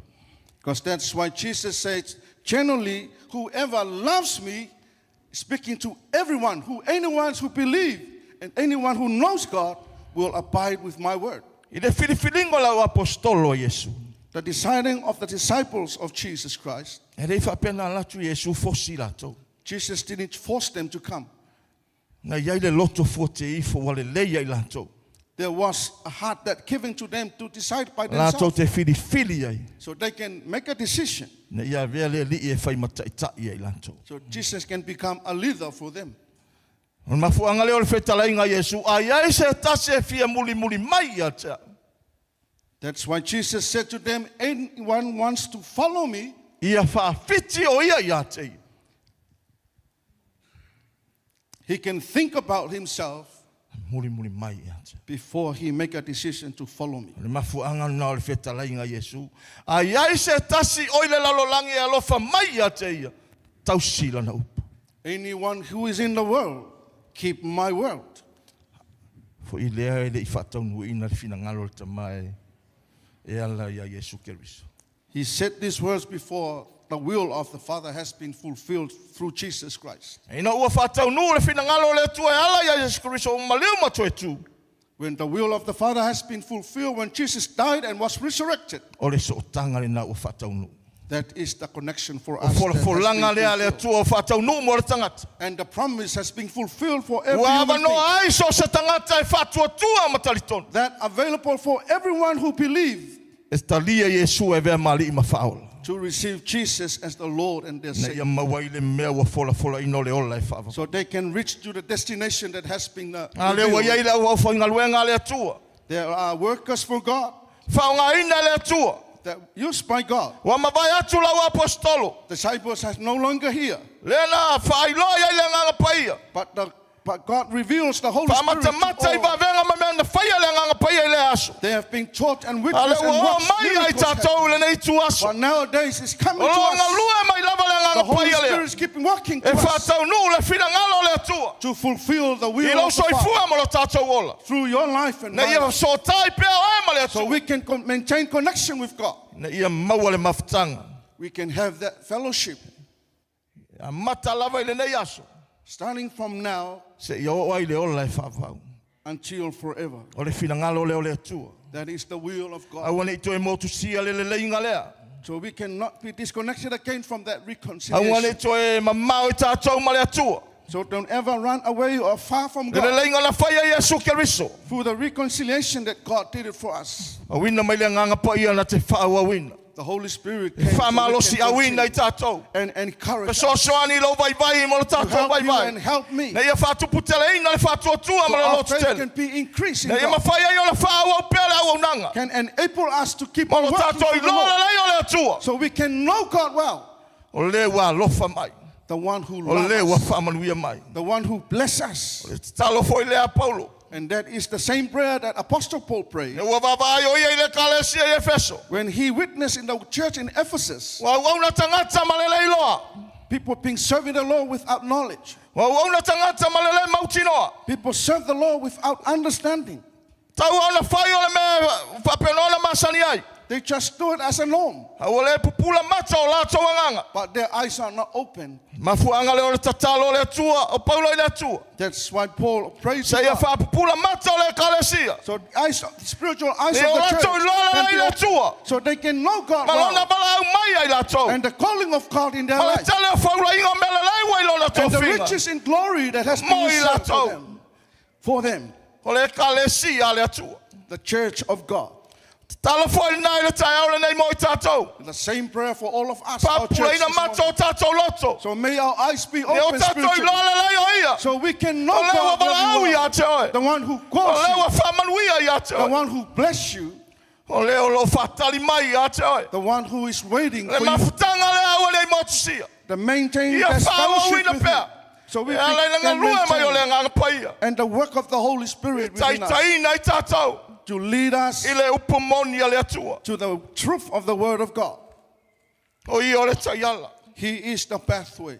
Speaker 2: Because that's why Jesus says, generally, whoever loves me, speaking to everyone, who anyone who believe and anyone who knows God will abide with my word.
Speaker 1: I le filifiliga o lau aposetolo a Iesu.
Speaker 2: The deciding of the disciples of Jesus Christ.
Speaker 1: E le i faapea na alu atu Iesu fosi latou.
Speaker 2: Jesus didn't force them to come.
Speaker 1: Na i ai le loto fuateifo ua lelei ia i latou.
Speaker 2: There was a heart that given to them to decide by
Speaker 1: Latou
Speaker 2: themselves.
Speaker 1: te filifili ai.
Speaker 2: So they can make a decision.
Speaker 1: Ina ia avea le Alii e fai ma taitai ia i latou.
Speaker 2: So Jesus can become a leader for them.
Speaker 1: O le mafuaaga lea o le fetalaiga a Iesu, a i ai se tasi e fia mulimuli mai ia te au.
Speaker 2: That's why Jesus said to them, anyone wants to follow me,
Speaker 1: Ia faafiti o ia ia te ia.
Speaker 2: he can think about himself
Speaker 1: Mulimuli mai ia te au.
Speaker 2: before he make a decision to follow me.
Speaker 1: O le mafuaaga lena o le fetalaiga a Iesu, a i ai se tasi o i le lalolagi e alofa mai ia te ia, tausi lana upu.
Speaker 2: Anyone who is in the world, keep my word.
Speaker 1: Foi lea e le i faataunuuina le finagalo o le Tama e E ala ia Iesu Keriso.
Speaker 2: He said these words before the will of the Father has been fulfilled through Jesus Christ.
Speaker 1: Ina ua faataunuu le finagalo o le Atua e ala ia Iesu Keriso ua maliu ma toe tu.
Speaker 2: When the will of the Father has been fulfilled, when Jesus died and was resurrected,
Speaker 1: O le sootaga lenā ua faataunuu.
Speaker 2: that is the connection for
Speaker 1: O
Speaker 2: us. That has been
Speaker 1: folafolaga lea a le
Speaker 2: fulfilled.
Speaker 1: Atua ua faataunuu mo le tagata.
Speaker 2: And the promise has been fulfilled for every
Speaker 1: Ua
Speaker 2: human being.
Speaker 1: avanoa ai so o se tagata e faatuatua ma talitonu.
Speaker 2: That available for everyone who believes
Speaker 1: E talia Iesu e avea ma Alii ma Faaola.
Speaker 2: to receive Jesus as the Lord and their
Speaker 1: Na
Speaker 2: Savior.
Speaker 1: ia maua ai le mea ua folafolaina o le ola e faavavau.
Speaker 2: So they can reach to the destination that has been
Speaker 1: A lea ua
Speaker 2: revealed.
Speaker 1: iai le auaufaigaluega a le Atua.
Speaker 2: There are workers for God
Speaker 1: Faaaogaina e le Atua.
Speaker 2: that used by God.
Speaker 1: Ua mavae atu lau apostolo.
Speaker 2: Disciples are no longer here,
Speaker 1: Lea na faailoa ai le Agaga Paia.
Speaker 2: but God reveals the Holy Spirit to
Speaker 1: Faamatamata i
Speaker 2: all.
Speaker 1: vavega ma mea na faia le Agaga Paia i le aso.
Speaker 2: They have been taught and
Speaker 1: A
Speaker 2: witnessed
Speaker 1: lea
Speaker 2: and
Speaker 1: ua oo
Speaker 2: watched
Speaker 1: mai ai
Speaker 2: miracles happen.
Speaker 1: tatou i lenei itu aso.
Speaker 2: But nowadays it's coming
Speaker 1: O
Speaker 2: to
Speaker 1: lo
Speaker 2: us.
Speaker 1: galue mai lava le
Speaker 2: The
Speaker 1: Agaga
Speaker 2: Holy
Speaker 1: Paia
Speaker 2: Spirit
Speaker 1: lea.
Speaker 2: is keeping working
Speaker 1: E
Speaker 2: to us
Speaker 1: faataunuu le finagalo o le Atua.
Speaker 2: to fulfill the
Speaker 1: I
Speaker 2: will
Speaker 1: lou
Speaker 2: of the Father
Speaker 1: soifua ma lo tatou ola.
Speaker 2: through your life and
Speaker 1: Na
Speaker 2: my
Speaker 1: ia
Speaker 2: life.
Speaker 1: sootai pea oe ma le
Speaker 2: So
Speaker 1: Atua.
Speaker 2: we can maintain connection with God.
Speaker 1: Na ia maua le mafutaga.
Speaker 2: We can have that fellowship
Speaker 1: Amata lava i lenei aso.
Speaker 2: starting from now
Speaker 1: Seia oo ai le ola e faavavau.
Speaker 2: until forever.
Speaker 1: O le finagalo lea o le Atua.
Speaker 2: That is the will of God.
Speaker 1: Aua nei toe motusia le leleiga lea.
Speaker 2: So we cannot be disconnected again from that
Speaker 1: Aua nei
Speaker 2: reconciliation.
Speaker 1: toe mamao i tatou ma le Atua.
Speaker 2: So don't ever run away or far from
Speaker 1: Le
Speaker 2: God
Speaker 1: leleiga na faia Iesu Keriso.
Speaker 2: through the reconciliation that God did it for us.
Speaker 1: Auina mai le Agaga Paia na te faaauauina.
Speaker 2: The Holy Spirit
Speaker 1: E
Speaker 2: came so we can
Speaker 1: faamalosi auina i
Speaker 2: continue
Speaker 1: tatou.
Speaker 2: and encourage us
Speaker 1: Fesoasoani i lou vaivai ma lo
Speaker 2: to
Speaker 1: tatou
Speaker 2: help you and
Speaker 1: vaivai.
Speaker 2: help me.
Speaker 1: Na ia faatuputeleina le faatuatua ma
Speaker 2: So
Speaker 1: le
Speaker 2: our faith
Speaker 1: lototele.
Speaker 2: can be increased in
Speaker 1: Na ia
Speaker 2: God,
Speaker 1: mafai ai ona faaauau pea le auaunaga.
Speaker 2: can enable us to keep
Speaker 1: Ma
Speaker 2: on
Speaker 1: lo
Speaker 2: working
Speaker 1: tatou
Speaker 2: for the
Speaker 1: iloa
Speaker 2: Lord.
Speaker 1: lelei o le Atua.
Speaker 2: So we can know God well,
Speaker 1: O le ua alofa mai.
Speaker 2: the one who
Speaker 1: O
Speaker 2: loves
Speaker 1: le ua
Speaker 2: us,
Speaker 1: faamanuia mai.
Speaker 2: the one who blesses us.
Speaker 1: Le tatalo foi lea a Paulo.
Speaker 2: And that is the same prayer that Apostle Paul prayed
Speaker 1: E ua vaavaai o ia i le ekalesia i Efeso.
Speaker 2: when he witnessed in the church in Ephesus,
Speaker 1: Ua auauna tagata ma le le iloa.
Speaker 2: people being serving the Lord without knowledge.
Speaker 1: Ua auauna tagata ma le le mautinoa.
Speaker 2: People serve the Lord without understanding.
Speaker 1: Tau ona fai o le mea faapena ona masani ai.
Speaker 2: They just do it as a norm,
Speaker 1: A ua le pupula mata o latou agaga.
Speaker 2: but their eyes are not open.
Speaker 1: Mafuaaga lea o le tatalo o le Atua, o Paulo i le Atua.
Speaker 2: That's why Paul prays to
Speaker 1: Seia
Speaker 2: God.
Speaker 1: faapupula mata o le ekalesia.
Speaker 2: So the eyes, the spiritual eyes
Speaker 1: E
Speaker 2: of
Speaker 1: o
Speaker 2: the
Speaker 1: latou
Speaker 2: church
Speaker 1: iloa
Speaker 2: can
Speaker 1: lelei
Speaker 2: be
Speaker 1: le
Speaker 2: open
Speaker 1: Atua.
Speaker 2: so they can know God
Speaker 1: Ma lona
Speaker 2: well
Speaker 1: valaau mai ai latou.
Speaker 2: and the calling of God in their
Speaker 1: Ma le
Speaker 2: life
Speaker 1: tele o faulaiga o mea lelei ua i lona
Speaker 2: and the
Speaker 1: tofiga.
Speaker 2: riches in glory that has been
Speaker 1: Mo i
Speaker 2: reserved for
Speaker 1: latou.
Speaker 2: them. For them,
Speaker 1: O le ekalesia a le Atua.
Speaker 2: the church of God.
Speaker 1: Tatalo foi lenā i le taeao lenei mo i tatou.
Speaker 2: The same prayer for all of us, our church
Speaker 1: Faapupulaina
Speaker 2: this
Speaker 1: mata
Speaker 2: morning.
Speaker 1: o tatou loto.
Speaker 2: So may our eyes be
Speaker 1: E o
Speaker 2: open
Speaker 1: tatou
Speaker 2: spiritually
Speaker 1: iloa lelei o ia.
Speaker 2: so we can know
Speaker 1: O lea ua
Speaker 2: God very
Speaker 1: valaau
Speaker 2: well.
Speaker 1: ia te oe.
Speaker 2: The one who
Speaker 1: O
Speaker 2: calls
Speaker 1: lea
Speaker 2: you,
Speaker 1: ua faamanuia ia te
Speaker 2: the
Speaker 1: oe.
Speaker 2: one who bless you,
Speaker 1: O lea o loo faatali mai ia te oe.
Speaker 2: the one who is waiting
Speaker 1: Le
Speaker 2: for you
Speaker 1: mafutaga lea aua nei motusia.
Speaker 2: to maintain
Speaker 1: Ia
Speaker 2: that fellowship
Speaker 1: faaauauina
Speaker 2: with
Speaker 1: pea.
Speaker 2: you. So we
Speaker 1: E ala i le
Speaker 2: can
Speaker 1: galue mai o le
Speaker 2: maintain
Speaker 1: Agaga Paia.
Speaker 2: and the work of the Holy Spirit within us
Speaker 1: Taitaiina i tatou
Speaker 2: to lead us
Speaker 1: i le upu moni a le Atua.
Speaker 2: to the truth of the Word of God.
Speaker 1: O ia o le taiala.
Speaker 2: He is the pathway.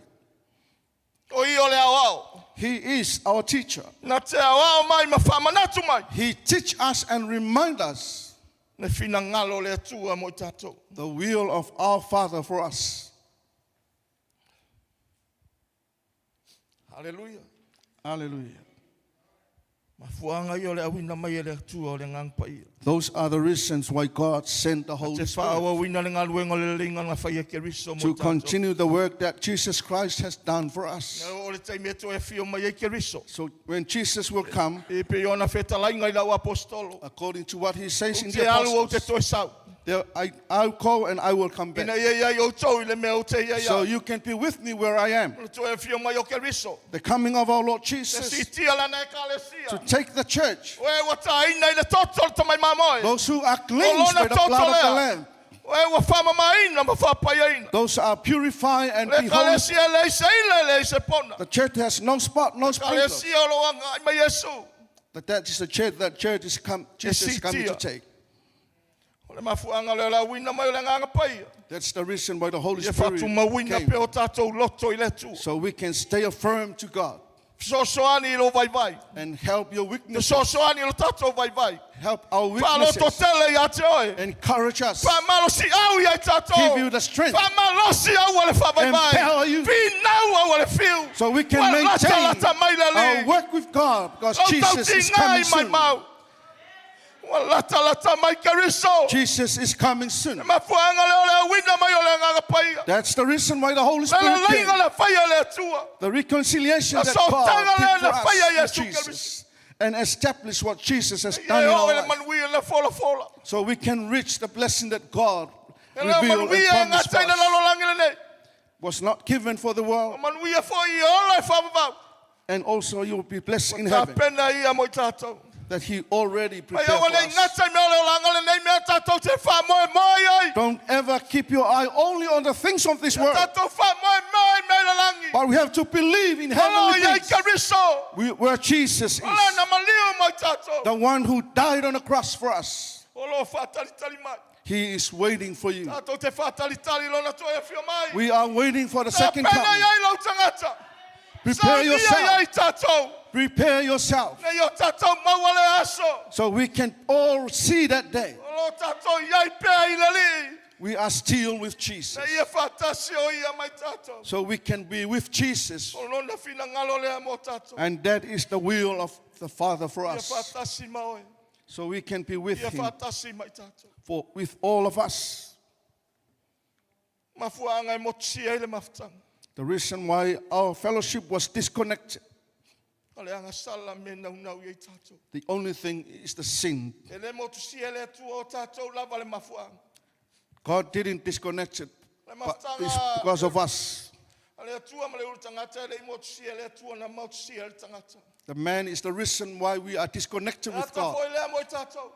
Speaker 1: O ia o le aoao.
Speaker 2: He is our teacher.
Speaker 1: Na te aoao mai ma faamanatu mai.
Speaker 2: He teach us and remind us
Speaker 1: Le finagalo o le Atua mo i tatou.
Speaker 2: the will of our Father for us.
Speaker 1: Haleluia.
Speaker 2: Hallelujah.
Speaker 1: Mafuaaga ia o le auina mai e le Atua o le Agaga Paia.
Speaker 2: Those are the reasons why God sent the Holy
Speaker 1: Te
Speaker 2: Spirit
Speaker 1: faaauauina le galuega o le leleiga na faia e Keriso mo
Speaker 2: to
Speaker 1: i tatou.
Speaker 2: continue the work that Jesus Christ has done for us.
Speaker 1: Na o le taimi e toe afio mai ai Keriso.
Speaker 2: So when Jesus will come,
Speaker 1: E pei ona fetalaiga i lau apostolo.
Speaker 2: according to what he says in
Speaker 1: Ou te
Speaker 2: the
Speaker 1: alu ou te
Speaker 2: apostles,
Speaker 1: toe sau.
Speaker 2: there, I'll go and I will come
Speaker 1: Ina
Speaker 2: back.
Speaker 1: ia iai outou i le mea ou te iai
Speaker 2: So
Speaker 1: ai.
Speaker 2: you can be with me where I am.
Speaker 1: O le toe afio mai o Keriso.
Speaker 2: The coming of our Lord
Speaker 1: Te
Speaker 2: Jesus
Speaker 1: sitia lana
Speaker 2: to
Speaker 1: ekalesia.
Speaker 2: take the church,
Speaker 1: O e ua tāina i le toto o le tamai mamoe.
Speaker 2: those who are
Speaker 1: O
Speaker 2: cleansed
Speaker 1: lona
Speaker 2: by the
Speaker 1: toto
Speaker 2: blood of the
Speaker 1: lea.
Speaker 2: Lamb,
Speaker 1: O e ua whamamaina ma whapaiaina.
Speaker 2: those are purified and
Speaker 1: Le
Speaker 2: be holy.
Speaker 1: ekalesia e leai se ila e leai se pona.
Speaker 2: The church has no spot, no sprinkle.
Speaker 1: Ekalesia o lo anga mai Iesu.
Speaker 2: But that is the church that church is come, Jesus is coming to
Speaker 1: sitia.
Speaker 2: take.
Speaker 1: O le mafuaaga lea o le auina mai o le Agaga Paia.
Speaker 2: That's the reason why the Holy
Speaker 1: Ia
Speaker 2: Spirit
Speaker 1: faatumauina
Speaker 2: came,
Speaker 1: pea o tatou loto i le Atua.
Speaker 2: so we can stay firm to God.
Speaker 1: Fesoasoani i lou vaivai.
Speaker 2: And help your weakness.
Speaker 1: Fesoasoani i lo tatou vaivai.
Speaker 2: Help our weaknesses.
Speaker 1: Faalototele ia te oe.
Speaker 2: Encourage us.
Speaker 1: Faamalosiau ia i tatou.
Speaker 2: Give you the strength.
Speaker 1: Faamalosi aua le faavaivai.
Speaker 2: Empower you.
Speaker 1: Finau aua le fiu.
Speaker 2: So we can
Speaker 1: Ua
Speaker 2: maintain
Speaker 1: latalata mai le
Speaker 2: our
Speaker 1: Alii.
Speaker 2: work with God because
Speaker 1: Lau
Speaker 2: Jesus is
Speaker 1: tautiga
Speaker 2: coming
Speaker 1: i mai
Speaker 2: soon.
Speaker 1: mau. Ua latalata mai Keriso.
Speaker 2: Jesus is coming soon.
Speaker 1: Le mafuaaga lea o le auina mai o le Agaga Paia.
Speaker 2: That's the reason why the Holy
Speaker 1: Le
Speaker 2: Spirit
Speaker 1: leleiga
Speaker 2: came.
Speaker 1: na faia e le Atua.
Speaker 2: The reconciliation
Speaker 1: La
Speaker 2: that God
Speaker 1: sotaga
Speaker 2: did
Speaker 1: lea
Speaker 2: for
Speaker 1: na faia
Speaker 2: us
Speaker 1: Iesu
Speaker 2: in Jesus and establish what Jesus has
Speaker 1: Ia
Speaker 2: done
Speaker 1: e
Speaker 2: in
Speaker 1: oo
Speaker 2: our
Speaker 1: i le
Speaker 2: life.
Speaker 1: manuia na folafola.
Speaker 2: So we can reach the blessing that God
Speaker 1: E le
Speaker 2: revealed and
Speaker 1: manuia e
Speaker 2: promised for
Speaker 1: gata i le
Speaker 2: us.
Speaker 1: lalolagi lenei.
Speaker 2: Was not given for the
Speaker 1: O
Speaker 2: world,
Speaker 1: manuia foi i ola e faavavau.
Speaker 2: and also you will be blessed in heaven
Speaker 1: Tapena ia mo i tatou.
Speaker 2: that He already
Speaker 1: Mai
Speaker 2: prepared
Speaker 1: aua
Speaker 2: for
Speaker 1: nei
Speaker 2: us.
Speaker 1: gata i mea o le olaga lenei mea tatou te faamoemoe ai.
Speaker 2: Don't ever keep your eye only on the things of this world,
Speaker 1: Tatou faamoemoe i mea i le lagi.
Speaker 2: but we have to believe in
Speaker 1: O lo
Speaker 2: heavenly
Speaker 1: i ai
Speaker 2: things
Speaker 1: Keriso.
Speaker 2: where Jesus is,
Speaker 1: O lana maliu mo i tatou.
Speaker 2: the one who died on the cross for us.
Speaker 1: O lo faatalitali mai.
Speaker 2: He is waiting for you.
Speaker 1: Tatou te faatalitali lona toe afio mai.
Speaker 2: We are waiting for the second
Speaker 1: Tapena
Speaker 2: coming.
Speaker 1: i ai lau tagata.
Speaker 2: Prepare
Speaker 1: Saunia i
Speaker 2: yourself.
Speaker 1: ai tatou.
Speaker 2: Prepare yourself
Speaker 1: Nei o tatou maua le aso.
Speaker 2: so we can all see that day.
Speaker 1: O lo tatou i ai pea i le alii.
Speaker 2: We are still with Jesus.
Speaker 1: Na ia faatasi o ia mai tatou.
Speaker 2: So we can be with Jesus.
Speaker 1: O lona finagalo lea mo tatou.
Speaker 2: And that is the will of the Father for
Speaker 1: Ia
Speaker 2: us.
Speaker 1: faatasi ma oe.
Speaker 2: So we can be with
Speaker 1: Ia
Speaker 2: Him,
Speaker 1: faatasi mai tatou.
Speaker 2: for, with all of us.
Speaker 1: Mafuaaga e motusia ai le mafutaga.
Speaker 2: The reason why our fellowship was disconnected,
Speaker 1: O le agasala me naunau i ai tatou.
Speaker 2: the only thing is the sin.
Speaker 1: E le motusia e le Atua o tatou lava le mafuaaga.
Speaker 2: God didn't disconnect it,
Speaker 1: Le
Speaker 2: but it's
Speaker 1: mafutaga
Speaker 2: because of us.
Speaker 1: a le Atua ma le ulu tagata e le i motusia e le Atua na motusia e le tagata.
Speaker 2: The man is the reason why we are disconnected
Speaker 1: E
Speaker 2: with
Speaker 1: ata
Speaker 2: God.
Speaker 1: foi lea mo i tatou.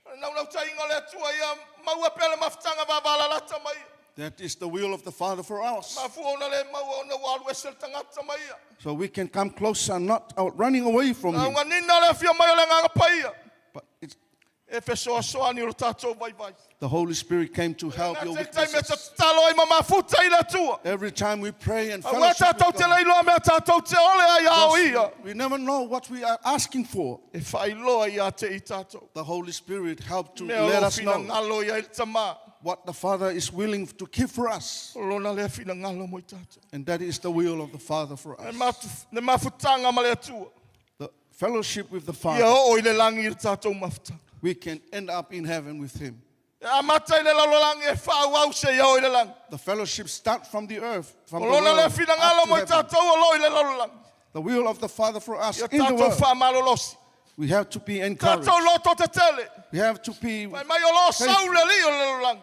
Speaker 1: O le naunautai o le Atua ia maua pea le mafutaga vavalalata mai ia.
Speaker 2: That is the will of the Father for us.
Speaker 1: Mafua ona le maua ona ua alu ese le tagata mai ia.
Speaker 2: So we can come closer, not out running away from Him,
Speaker 1: Auganina le afio mai o le Agaga Paia.
Speaker 2: but it's,
Speaker 1: E fesoasoani o lo tatou vaivai.
Speaker 2: the Holy Spirit came to help your
Speaker 1: Gata i taimi e
Speaker 2: weaknesses.
Speaker 1: tatalo ai ma mafuta i le Atua.
Speaker 2: Every time we pray and
Speaker 1: Aua
Speaker 2: fellowship
Speaker 1: tatou
Speaker 2: with
Speaker 1: te
Speaker 2: God,
Speaker 1: leiloa mea tatou te ole ai ao ia.
Speaker 2: because we never know what we are asking for.
Speaker 1: E faailoa ia te i tatou.
Speaker 2: The Holy Spirit helped to
Speaker 1: Mea o
Speaker 2: let
Speaker 1: lo
Speaker 2: us know
Speaker 1: finagalo ia i le tamā.
Speaker 2: what the Father is willing to give for us.
Speaker 1: O lona lea finagalo mo i tatou.
Speaker 2: And that is the will of the Father for
Speaker 1: Le
Speaker 2: us.
Speaker 1: le mafutaga ma le Atua.
Speaker 2: The fellowship with the
Speaker 1: Ia
Speaker 2: Father,
Speaker 1: oo i le lagi i le tatou mafutaga.
Speaker 2: we can end up in heaven with Him.
Speaker 1: E amata i le lalolagi e faaauau seia oo i le lagi.
Speaker 2: The fellowship starts from the earth, from
Speaker 1: O
Speaker 2: the
Speaker 1: lona
Speaker 2: world,
Speaker 1: lea
Speaker 2: up
Speaker 1: finagalo
Speaker 2: to
Speaker 1: mo i
Speaker 2: heaven.
Speaker 1: tatou o lo i le lalolagi.
Speaker 2: The will of the Father for us
Speaker 1: Ia
Speaker 2: in the
Speaker 1: tatou
Speaker 2: world.
Speaker 1: faamalolosi.
Speaker 2: We have to be encouraged.
Speaker 1: Tatou loto tetele.
Speaker 2: We have to be.
Speaker 1: Fai mai o lo sau le alii o le lalolagi.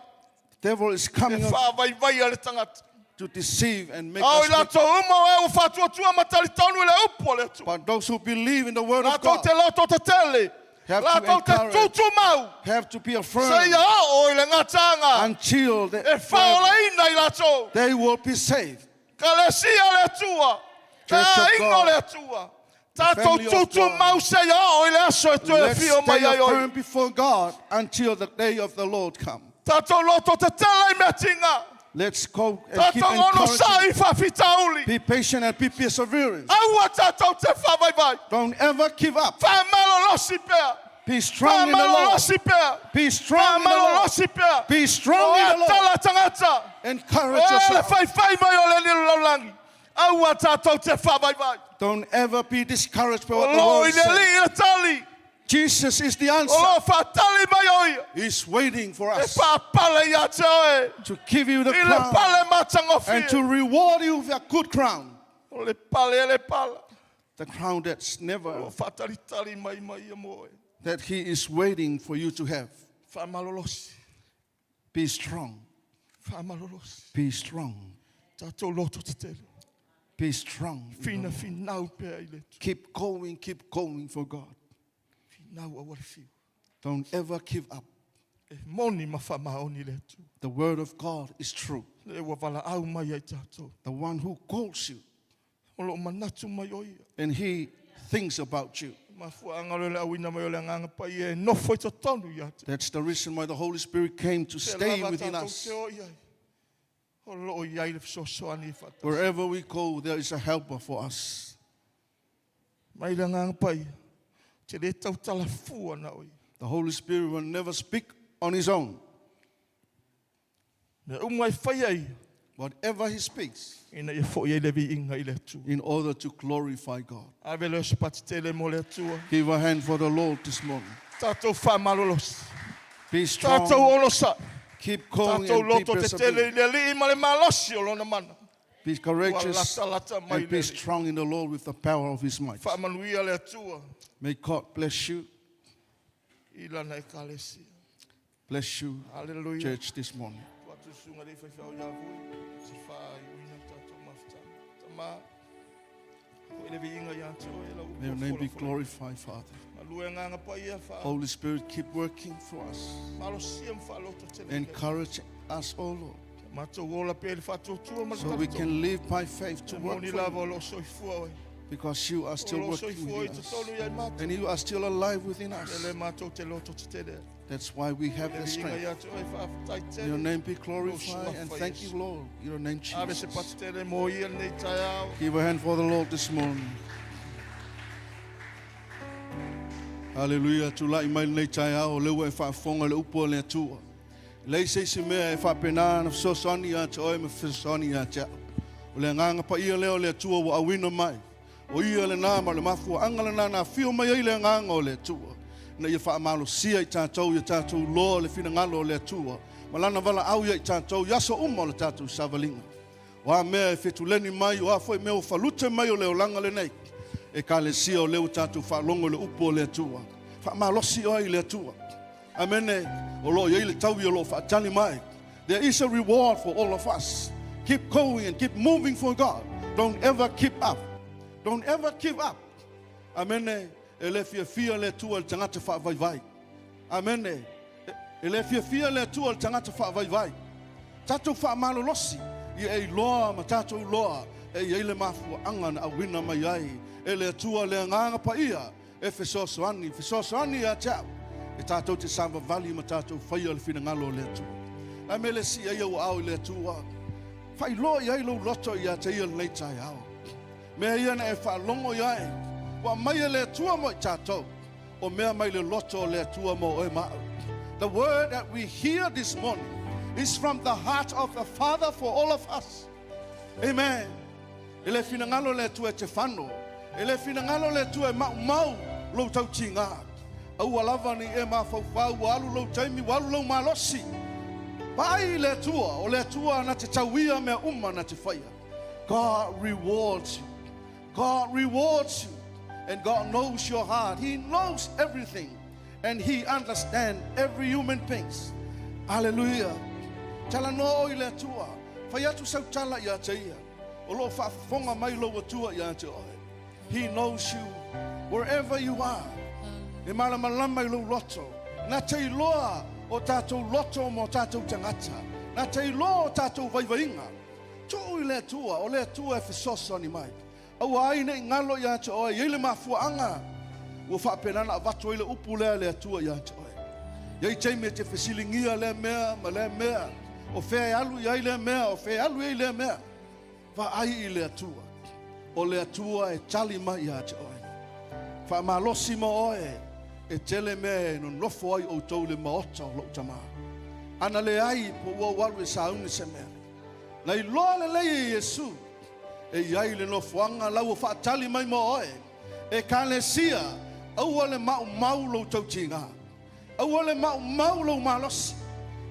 Speaker 2: Devil is
Speaker 1: E
Speaker 2: coming up
Speaker 1: faavaivaia le tagata.
Speaker 2: to deceive and make
Speaker 1: Ao
Speaker 2: us
Speaker 1: i
Speaker 2: weak.
Speaker 1: latou uma o e ua faatuatua ma talitonu i le upu o le Atua.
Speaker 2: But those who believe in the word of
Speaker 1: Latou
Speaker 2: God
Speaker 1: te loto tetele.
Speaker 2: Have to
Speaker 1: Latou te
Speaker 2: encourage.
Speaker 1: tutumau.
Speaker 2: have to be affirmed
Speaker 1: Seia oo i le gataga.
Speaker 2: until
Speaker 1: E
Speaker 2: they,
Speaker 1: faaolaina i latou.
Speaker 2: they will be saved.
Speaker 1: Kalesia le Atua.
Speaker 2: Church of
Speaker 1: Aiga o
Speaker 2: God.
Speaker 1: le Atua. Tatou
Speaker 2: family of God.
Speaker 1: tutumau seia oo i le aso e toe
Speaker 2: Let's
Speaker 1: afio mai
Speaker 2: stay
Speaker 1: ai oe.
Speaker 2: firm before God until the day of the Lord come.
Speaker 1: Tatou loto tetele i mea tiga.
Speaker 2: Let's go and keep
Speaker 1: Tatou ono
Speaker 2: encouraging.
Speaker 1: sa i faafitauli.
Speaker 2: Be patient and be perseverant.
Speaker 1: Aua tatou te faavaivai.
Speaker 2: Don't ever give up.
Speaker 1: Faamalolosi pea.
Speaker 2: Be strong in the Lord.
Speaker 1: Faamalolosi pea.
Speaker 2: Be strong in the Lord.
Speaker 1: Faamalolosi pea.
Speaker 2: Be strong in the
Speaker 1: O
Speaker 2: Lord.
Speaker 1: tala tagata.
Speaker 2: Encourage
Speaker 1: O le
Speaker 2: yourself.
Speaker 1: faifai mai o le lilo lalolagi. Aua tatou te faavaivai.
Speaker 2: Don't ever be discouraged by
Speaker 1: O
Speaker 2: what the
Speaker 1: lo
Speaker 2: world
Speaker 1: i le
Speaker 2: says.
Speaker 1: alii le tali.
Speaker 2: Jesus is the
Speaker 1: O
Speaker 2: answer.
Speaker 1: lo faatali mai o ia.
Speaker 2: He's waiting for
Speaker 1: E
Speaker 2: us
Speaker 1: faapale ia te oe.
Speaker 2: to give you the
Speaker 1: I le
Speaker 2: crown
Speaker 1: pale
Speaker 2: and to
Speaker 1: matagofie.
Speaker 2: reward you with a good crown.
Speaker 1: O le pale e le pala.
Speaker 2: The crown that's never,
Speaker 1: O faatalitali mai mai ia mo oe.
Speaker 2: that He is waiting for you to have.
Speaker 1: Faamalolosi.
Speaker 2: Be strong.
Speaker 1: Faamalolosi.
Speaker 2: Be strong.
Speaker 1: Tatou loto tetele.
Speaker 2: Be strong.
Speaker 1: Fina finau pea i le Atua.
Speaker 2: Keep going for God.
Speaker 1: Finau aua le fiu.
Speaker 2: Don't ever give up.
Speaker 1: E moni ma faamaoni le Atua.
Speaker 2: The word of God is true.
Speaker 1: Le ua valaau mai ai tatou.
Speaker 2: The one who calls you
Speaker 1: O loo manatu mai o ia.
Speaker 2: and he thinks about you.
Speaker 1: Mafuaaga o le le auina mai o le Agaga Paia e nofo i totonu ia te.
Speaker 2: That's the reason why the Holy Spirit came to
Speaker 1: Te
Speaker 2: stay
Speaker 1: lava
Speaker 2: within
Speaker 1: tatou
Speaker 2: us.
Speaker 1: te o i ai. O loo i ai le fesoasoani faatasi.
Speaker 2: Wherever we go, there is a helper for us.
Speaker 1: Mai le agaga paia. Te le tautala fua na o ia.
Speaker 2: The Holy Spirit will never speak on his own.
Speaker 1: Mea uma e faia ia.
Speaker 2: Whatever he speaks,
Speaker 1: Ina ia foi ai le viiga i le Atua.
Speaker 2: in order to glorify God.
Speaker 1: Ave lea o se patitele mo le Atua.
Speaker 2: Give a hand for the Lord this morning.
Speaker 1: Tātou whaamalolosi.
Speaker 2: Be strong.
Speaker 1: Tātou olosa.
Speaker 2: Keep going
Speaker 1: Tātou
Speaker 2: and be
Speaker 1: loto te tele
Speaker 2: persevere.
Speaker 1: i le alii ma le malosi o lona mana.
Speaker 2: Be
Speaker 1: Ua
Speaker 2: courageous
Speaker 1: lata lata mai
Speaker 2: and
Speaker 1: le
Speaker 2: be
Speaker 1: alii.
Speaker 2: strong in the Lord with the power of his might.
Speaker 1: Whaamanuia le Atua
Speaker 2: May God bless you.
Speaker 1: i lana ekalesia.
Speaker 2: Bless you,
Speaker 1: Hallelujah.
Speaker 2: church, this morning.
Speaker 1: Tua atu sunga le whaiwhau ia vui. Se wha i uina tātou mafutanga. Tama, ko ele viinga ia te oe lau
Speaker 2: May your name be glorified, Father.
Speaker 1: Malue nganga pa ia wha.
Speaker 2: Holy Spirit, keep working for us.
Speaker 1: Malosia mwhaaloto te leke.
Speaker 2: Encourage us, O Lord,
Speaker 1: Mātou ola pe le whaatuatua ma le
Speaker 2: so we
Speaker 1: tatou.
Speaker 2: can live by faith to
Speaker 1: Te
Speaker 2: work
Speaker 1: moni
Speaker 2: for
Speaker 1: lava
Speaker 2: you,
Speaker 1: o lo soifua oe.
Speaker 2: because you are
Speaker 1: O
Speaker 2: still
Speaker 1: lo
Speaker 2: working
Speaker 1: soifua i
Speaker 2: within
Speaker 1: te
Speaker 2: us.
Speaker 1: tolu ia i mātou.
Speaker 2: And you are still alive within
Speaker 1: E
Speaker 2: us.
Speaker 1: le mātou te loto te tere.
Speaker 2: That's why we have
Speaker 1: Le
Speaker 2: the
Speaker 1: viinga
Speaker 2: strength.
Speaker 1: ia te oe whaaftai
Speaker 2: May Your
Speaker 1: tere.
Speaker 2: name be glorified, and thank you, Lord. In Your name,
Speaker 1: Ave se
Speaker 2: Jesus.
Speaker 1: patu tere mo ia nei tai ao.
Speaker 2: Give a hand for the Lord this morning. Hallelujah. Tulai mai nei tai ao, le ua e faafofoga le upu a le Atua. Lei se isi mea e faapena na fesoasoani ia te oe ma fesoasoani ia te au. O le agaga paia lea o le Atua ua auina mai. O ia lenā ma le mafuaaga lenā na afio mai ai le agaga o le Atua. Ina ia faamalosia i tatou ia tatou loa le finagalo o le Atua. Ma lana valaau ia i tatou i aso uma o le tatou savaliga. O a mea e fetuleni mai, o a foi mea ua falute mai o le olaga lenei. Ekalesia o lea ua tatou faalogo i le upu o le Atua. Faamalosi oe i le Atua. Amene. O lo o i ai le taui o lo o faatali mai. There is a reward for all of us. Keep going and keep moving for God. Don't ever keep up. Don't ever give up. Amene. E le fiafia le Atua i le tagata faavaivai. Amene. E le fiafia le Atua i le tagata faavaivai. Tatou faamalolosi ia e iloa ma tatou iloa e i ai le mafuaaga na auina mai ai e le Atua le Agaga Paia e fesoasoani, fesoasoani ia te au e tatou te savavali ma tatou faia le finagalo o le Atua. A mea le sii ai ou aao i le Atua, faailoa i ai lou loto ia te ia lenei taeao. Mea ia na e faalogo i ai, ua aumai e le Atua mo i tatou, o mea mai le loto o le Atua mo oe ma au. The word that we hear this morning is from the heart of the Father for all of us. Amen. E le finagalo le Atua e te fano. E le finagalo le Atua e maumau lou tautiga. Aua lava ne i e mafaufau ua alu lou taimi, ua alu lou malosi. Vaai i le Atua, o le Atua na te tauia mea uma na te faia. God rewards you. God rewards you. And God knows your heart. He knows everything. And He understands every human beings. Hallelujah. Talanoa oe i le Atua. Fai atu sau tala ia te Ia. O lo o faafofoga mai lou Atua ia te oe. He knows you wherever you are. E malamalama i lou loto. Na te iloa o tatou loto ma o tatou tagata. Na te iloa o tatou vaivaiga. Tuu i le Atua, o le Atua e fesoasoani mai. Aua ai ne i galo ia te oe, e i ai le mafuaaga ua faapena ona avatu ai le upu lea a le Atua ia te oe. E i ai taimi e te fesiligia lea mea ma lea mea, o fea e alu i ai lea mea, o fea e alu i ai lea mea. Vaai i le Atua, o le Atua e tali mai ia te oe. Faamalosi mo oe, e tele mea e nonofo ai outou i le maota o lou Tama. Ana leai, po ua ou alu e sauni se mea. Na iloa lelei e Iesu e i ai le nofoaga la ua faatali mai mo oe. Ekalesia, aua le maumau lou tautiga. Aua le maumau lou malosi.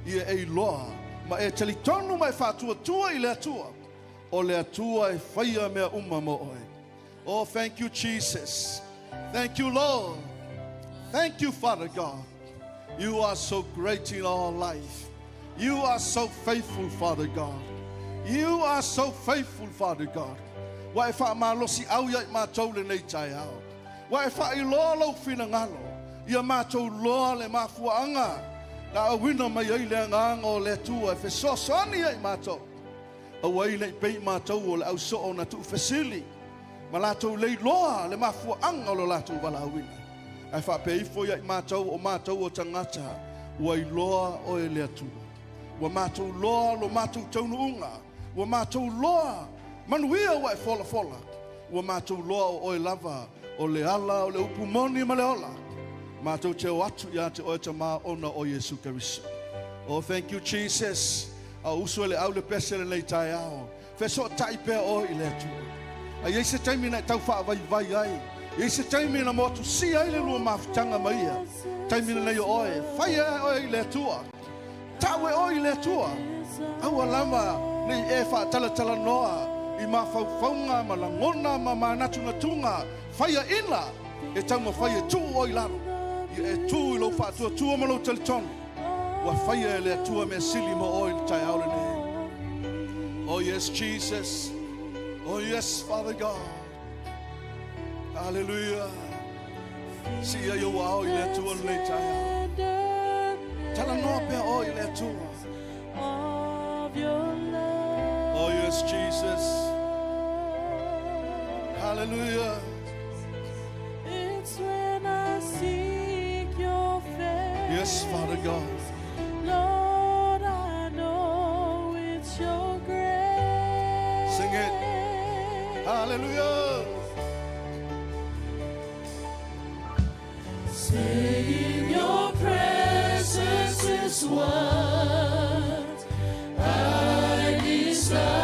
Speaker 2: Ia e iloa ma e talitonu ma e faatuatua i le Atua, o le Atua e faia mea uma mo oe. Oh, thank you, Jesus. Thank you, Lord. Thank you, Father God. You are so great in our life. You are so faithful, Father God. You are so faithful, Father God. Ua e faamalosiau ia i matou lenei taeao. Ua e faailoa lou finagalo ia matou loa le mafuaaga na auina mai ai le agaga o le Atua e fesoasoani ia i matou. Aua ai ne i pei matou o le au soo na tuufesili ma latou le iloa le mafuaaga o lo latou valaauina. Ae faapea ifo ia i matou o matou o tagata ua iloa oe le Atua. Ua matou loa lo matou taunuuga. Ua matou loa manuia ua e folafola. Ua matou loa o oe lava o le ala o le upu moni ma le ola. Matou te o atu ia te oe Tamā ona o Iesu Keriso. Oh, thank you, Jesus. A o usu e le au le pese lenei taeao. Fesootai pea oe i le Atua. A i ai se taimi na e tau faavaivai ai, i ai se taimi na moatusia ai le lua mafutaga ma Ia, taimi lenei o oe, fai e oe i le Atua. Tau e oe i le Atua. Aua lava ne i e faatalatalanoa i mafaufauga ma lagona ma manatunatuga faiaina e taumafai e tuu oe i lalo. Ia e tu i lou faatuatua ma lou talitonu, ua faia e le Atua mea sili mo oe i le taeao lenei. Oh yes, Jesus. Oh yes, Father God. Hallelujah. Siia i ou ao i le Atua lenei taeao. Talanoa pea oe i le Atua. Oh yes, Jesus. Hallelujah.
Speaker 4: It's when I seek your face.
Speaker 2: Yes, Father God.
Speaker 4: Lord, I know it's your grace.
Speaker 2: Sing it. Hallelujah.
Speaker 4: Stay in your presence is what I desire.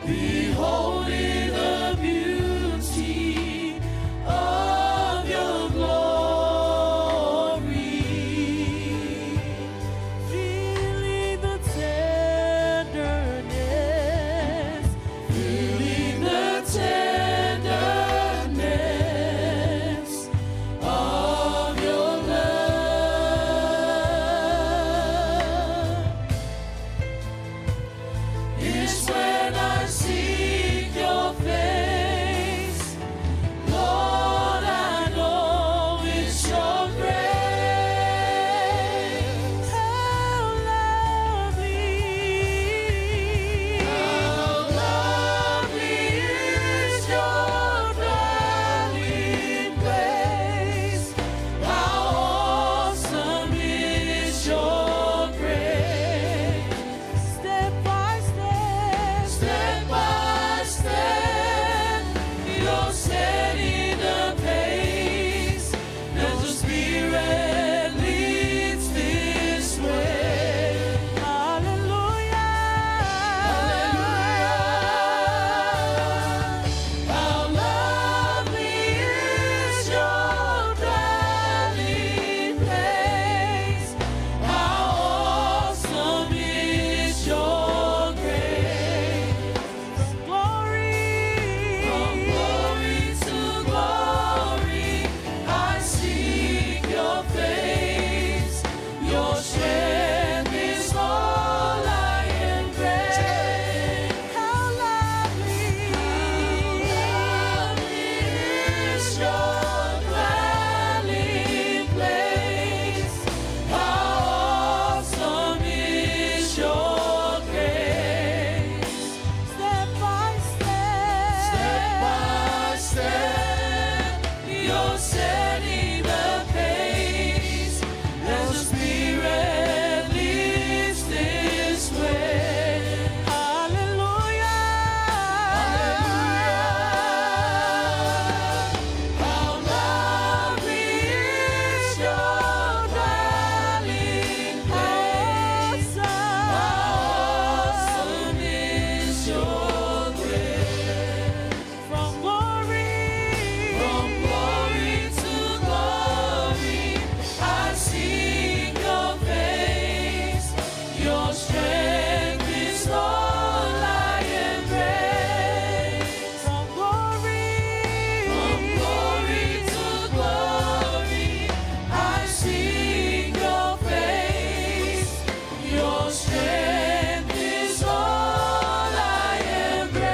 Speaker 4: Beholding the beauty of your glory, feeling the tenderness, feeling the tenderness of your love. It's when I seek your face, Lord, I know it's your grace. How lovely, how lovely is your dwelling place. How awesome is your grace. Step by step, step by step, you're setting the pace as the Spirit leads this way. Hallelujah, hallelujah. How lovely is your dwelling place. How awesome is your grace. From glory, from glory to glory, I seek your face. Your strength is all I embrace. How lovely, how lovely is your dwelling place. How awesome is your grace. Step by step, step by step, you're setting the pace as the Spirit leads this way. Hallelujah, hallelujah. How lovely is your dwelling place. How awesome is your grace. From glory, from glory to glory, I seek your face. Your strength is all I embrace. From glory, from glory to glory, I seek your face. Your strength is all I embrace.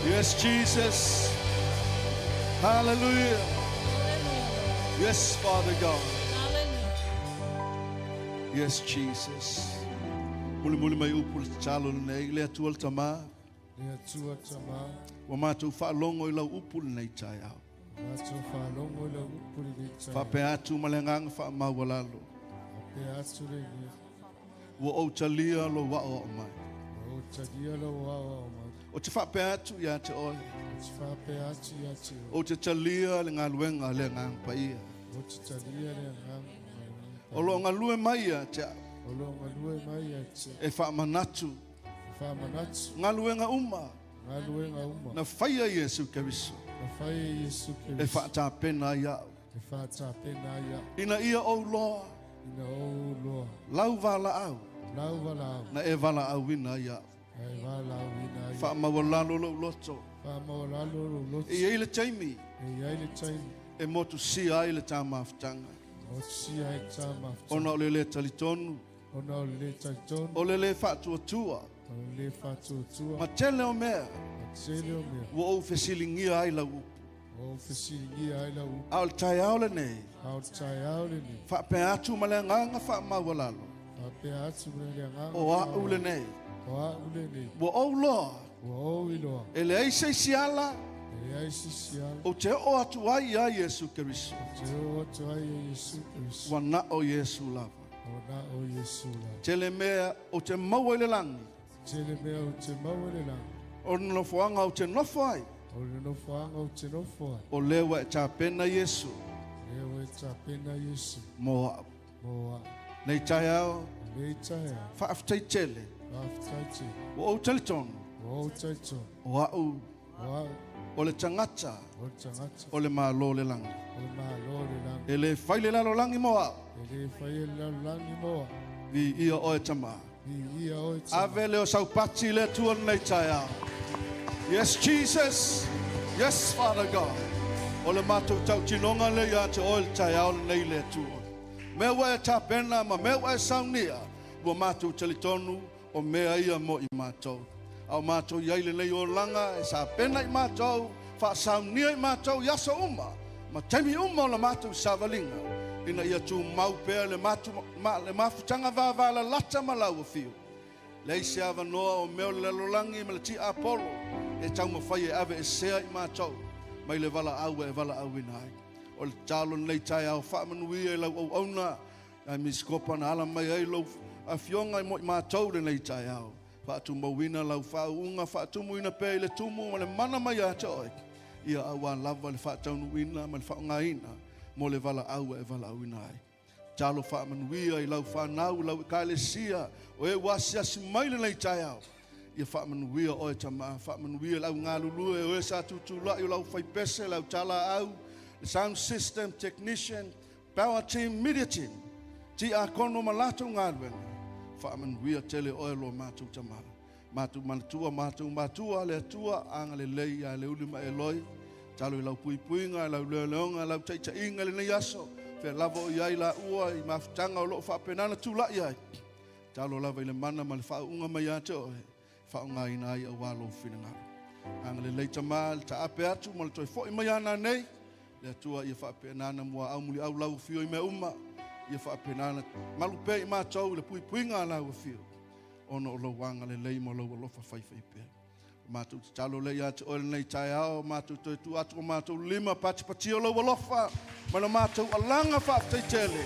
Speaker 2: Yes, Jesus. Hallelujah. Yes, Father God. Yes, Jesus. Mulimuli mai upu le tatalo lenei, le Atua le Tamā.
Speaker 5: Le Atua Tamā,
Speaker 2: Ua matou faalogo i lau upu lenei taeao.
Speaker 5: Matou faalogo i lau upu lenei taeao.
Speaker 2: Faapea atu ma le agaga faamaualalo.
Speaker 5: Faapea atu lenei.
Speaker 2: Ua ou talia lou aoao mai.
Speaker 5: Ua ou talia lou aoao mai.
Speaker 2: Ou te faapea atu ia te oe.
Speaker 5: Ou te faapea atu ia te oe.
Speaker 2: Ou te talia le galuega a le Agaga Paia.
Speaker 5: Ou te talia le agaga Paia.
Speaker 2: O lo o galue mai ia te au.
Speaker 5: O lo o galue mai ia te au.
Speaker 2: E faamanatu.
Speaker 5: E faamanatu.
Speaker 2: Galuega uma.
Speaker 5: Galuega uma.
Speaker 2: Na faia e Iesu Keriso.
Speaker 5: Na faia e Iesu Keriso.
Speaker 2: E faatapena ai au.
Speaker 5: E faatapena ai au.
Speaker 2: Ina ia ou loa.
Speaker 5: Ina ou loa.
Speaker 2: Lau valaau.
Speaker 5: Lau valaau.
Speaker 2: Na e valaauina ai au.
Speaker 5: Na e valaauina ai au.
Speaker 2: Faamaualalo lou loto.
Speaker 5: Faamaualalo lou loto.
Speaker 2: E i ai le taimi.
Speaker 5: E i ai le taimi.
Speaker 2: E motusia ai le ta mafutaga.
Speaker 5: Motusia ai le ta mafutaga.
Speaker 2: Ona o le le talitonu.
Speaker 5: Ona o le le talitonu.
Speaker 2: O le le faatuatua.
Speaker 5: O le le faatuatua.
Speaker 2: Ma tele o mea.
Speaker 5: Ma tele o mea.
Speaker 2: Ua ou fesiligia ai lau upu.
Speaker 5: Ua ou fesiligia ai lau upu.
Speaker 2: A o le taeao lenei.
Speaker 5: A o le taeao lenei.
Speaker 2: Faapea atu ma le agaga faamaualalo.
Speaker 5: Faapea atu ma le agaga.
Speaker 2: O a'u lenei.
Speaker 5: O a'u lenei.
Speaker 2: Ua ou loa.
Speaker 5: Ua ou iloa.
Speaker 2: E leai se isi ala.
Speaker 5: E leai se isi ala.
Speaker 2: Ou te oo atu ai ia Iesu Keriso.
Speaker 5: Ou te oo atu ai ia Iesu Keriso.
Speaker 2: Ua na o Iesu lava.
Speaker 5: Ua na o Iesu lava.
Speaker 2: Tele mea ou te maua i le lagi.
Speaker 5: Tele mea ou te maua i le lagi.
Speaker 2: O le nofoaga ou te nofo ai.
Speaker 5: O le nofoaga ou te nofo ai.
Speaker 2: O lea ua e tapena Iesu.
Speaker 5: O lea ua e tapena Iesu.
Speaker 2: Mo a'u.
Speaker 5: Mo a'u.
Speaker 2: Nei taeao.
Speaker 5: Nei taeao.
Speaker 2: Faafetai tele.
Speaker 5: Faafetai tele.
Speaker 2: Ua ou talitonu.
Speaker 5: Ua ou talitonu.
Speaker 2: O a'u.
Speaker 5: O a'u.
Speaker 2: O le tagata.
Speaker 5: O le tagata.
Speaker 2: O le Malo o le lagi.
Speaker 5: O le Malo o le lagi.
Speaker 2: E le fai le lalolagi mo a'u.
Speaker 5: E le fai le lalolagi mo a'u.
Speaker 2: Viia oe Tamā.
Speaker 5: Viia oe Tamā.
Speaker 2: Ave lea o saupati i le Atua lenei taeao. Yes Jesus, yes Father God. O le matou tautinoga lea ia te oe le taeao lenei le Atua. Mea ua e tapena ma mea ua e saunia, ua matou talitonu o mea ia mo i matou. A o matou i ai lenei olaga e sapena i matou, faasaunia i matou i aso uma ma taimi uma o la matou savaliga, ina ia tumau pea le le mafutaga vavalalata ma lau afio. Leai se avanoa o mea o le lalolagi ma le tiapolo e taumafai e aveesea i matou mai le valaau e valaauina ai. O le tatalo lenei taeao faamanuia i lau auauna ai Miskopa na ala mai ai lou afioga i mo i matou lenei taeao. Faatumauina lau faauuga, faatumuina pea i le tumu ma le mana mai ia te oe, ia auā lava le faataunuuina ma le faaaogaina mo le valaau e valaauina ai. Tatalo faamanuia i lau fanau, lau Ekalesia, o e ua asiasi mai lenei taeao. Ia faamanuia oe Tamā, faamanuia le au galulue, o e sa tutulai o lau faipese, lau talaau, le sound system technician, power team, media team, tiakono ma latou galuega. Faamanuia tele oe lo matou Tamā. Matou manatua, matou matua, le Atua, agalelei ia Leuli ma Eloi. Talo i lau puipuiga, lau leoleoga, lau taitaiga i lenei aso. Fea lava o i ai laua i mafutaga o lo o faapena ona tulai ai. Talo lava i le mana ma le faauuga mai ia te oe, e faaaogaina ai auā lou finagalo. Agalelei Tamā, le taape atu ma le toe foi mai ana nei. Le Atua ia faapena ona muaau muliau lau afio i mea uma. Ia faapena ona malu pea i matou i le puipuiga a lau afio, ona o lou agalelei ma lou alofa faifaipea. O matou tatalo lea ia te oe lenei taeao, matou toe tuu atu o matou lima patipatia o lou alofa ma le matou alaga faafetai tele.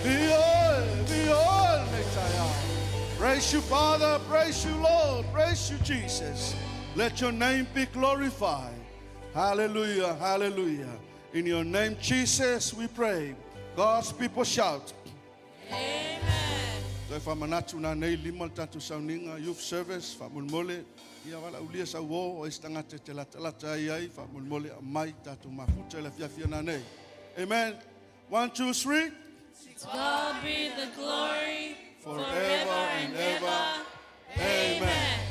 Speaker 2: Viia oe, viia oe lenei taeao. Praise you Father, praise you Lord, praise you Jesus. Let your name be glorified. Hallelujah, hallelujah. In your name Jesus we pray. God's people shout.
Speaker 4: Amen.
Speaker 2: Toe faamanatu nanei lima le tatou sauniga youth service faamolemole ia valaaulia sau uō o isi tagata e te latalata ai ai faamolemole aumai tatou mafuta i le afiafi a nanei. Amen. One, two, three.
Speaker 4: To God be the glory
Speaker 2: Forever and ever. Amen.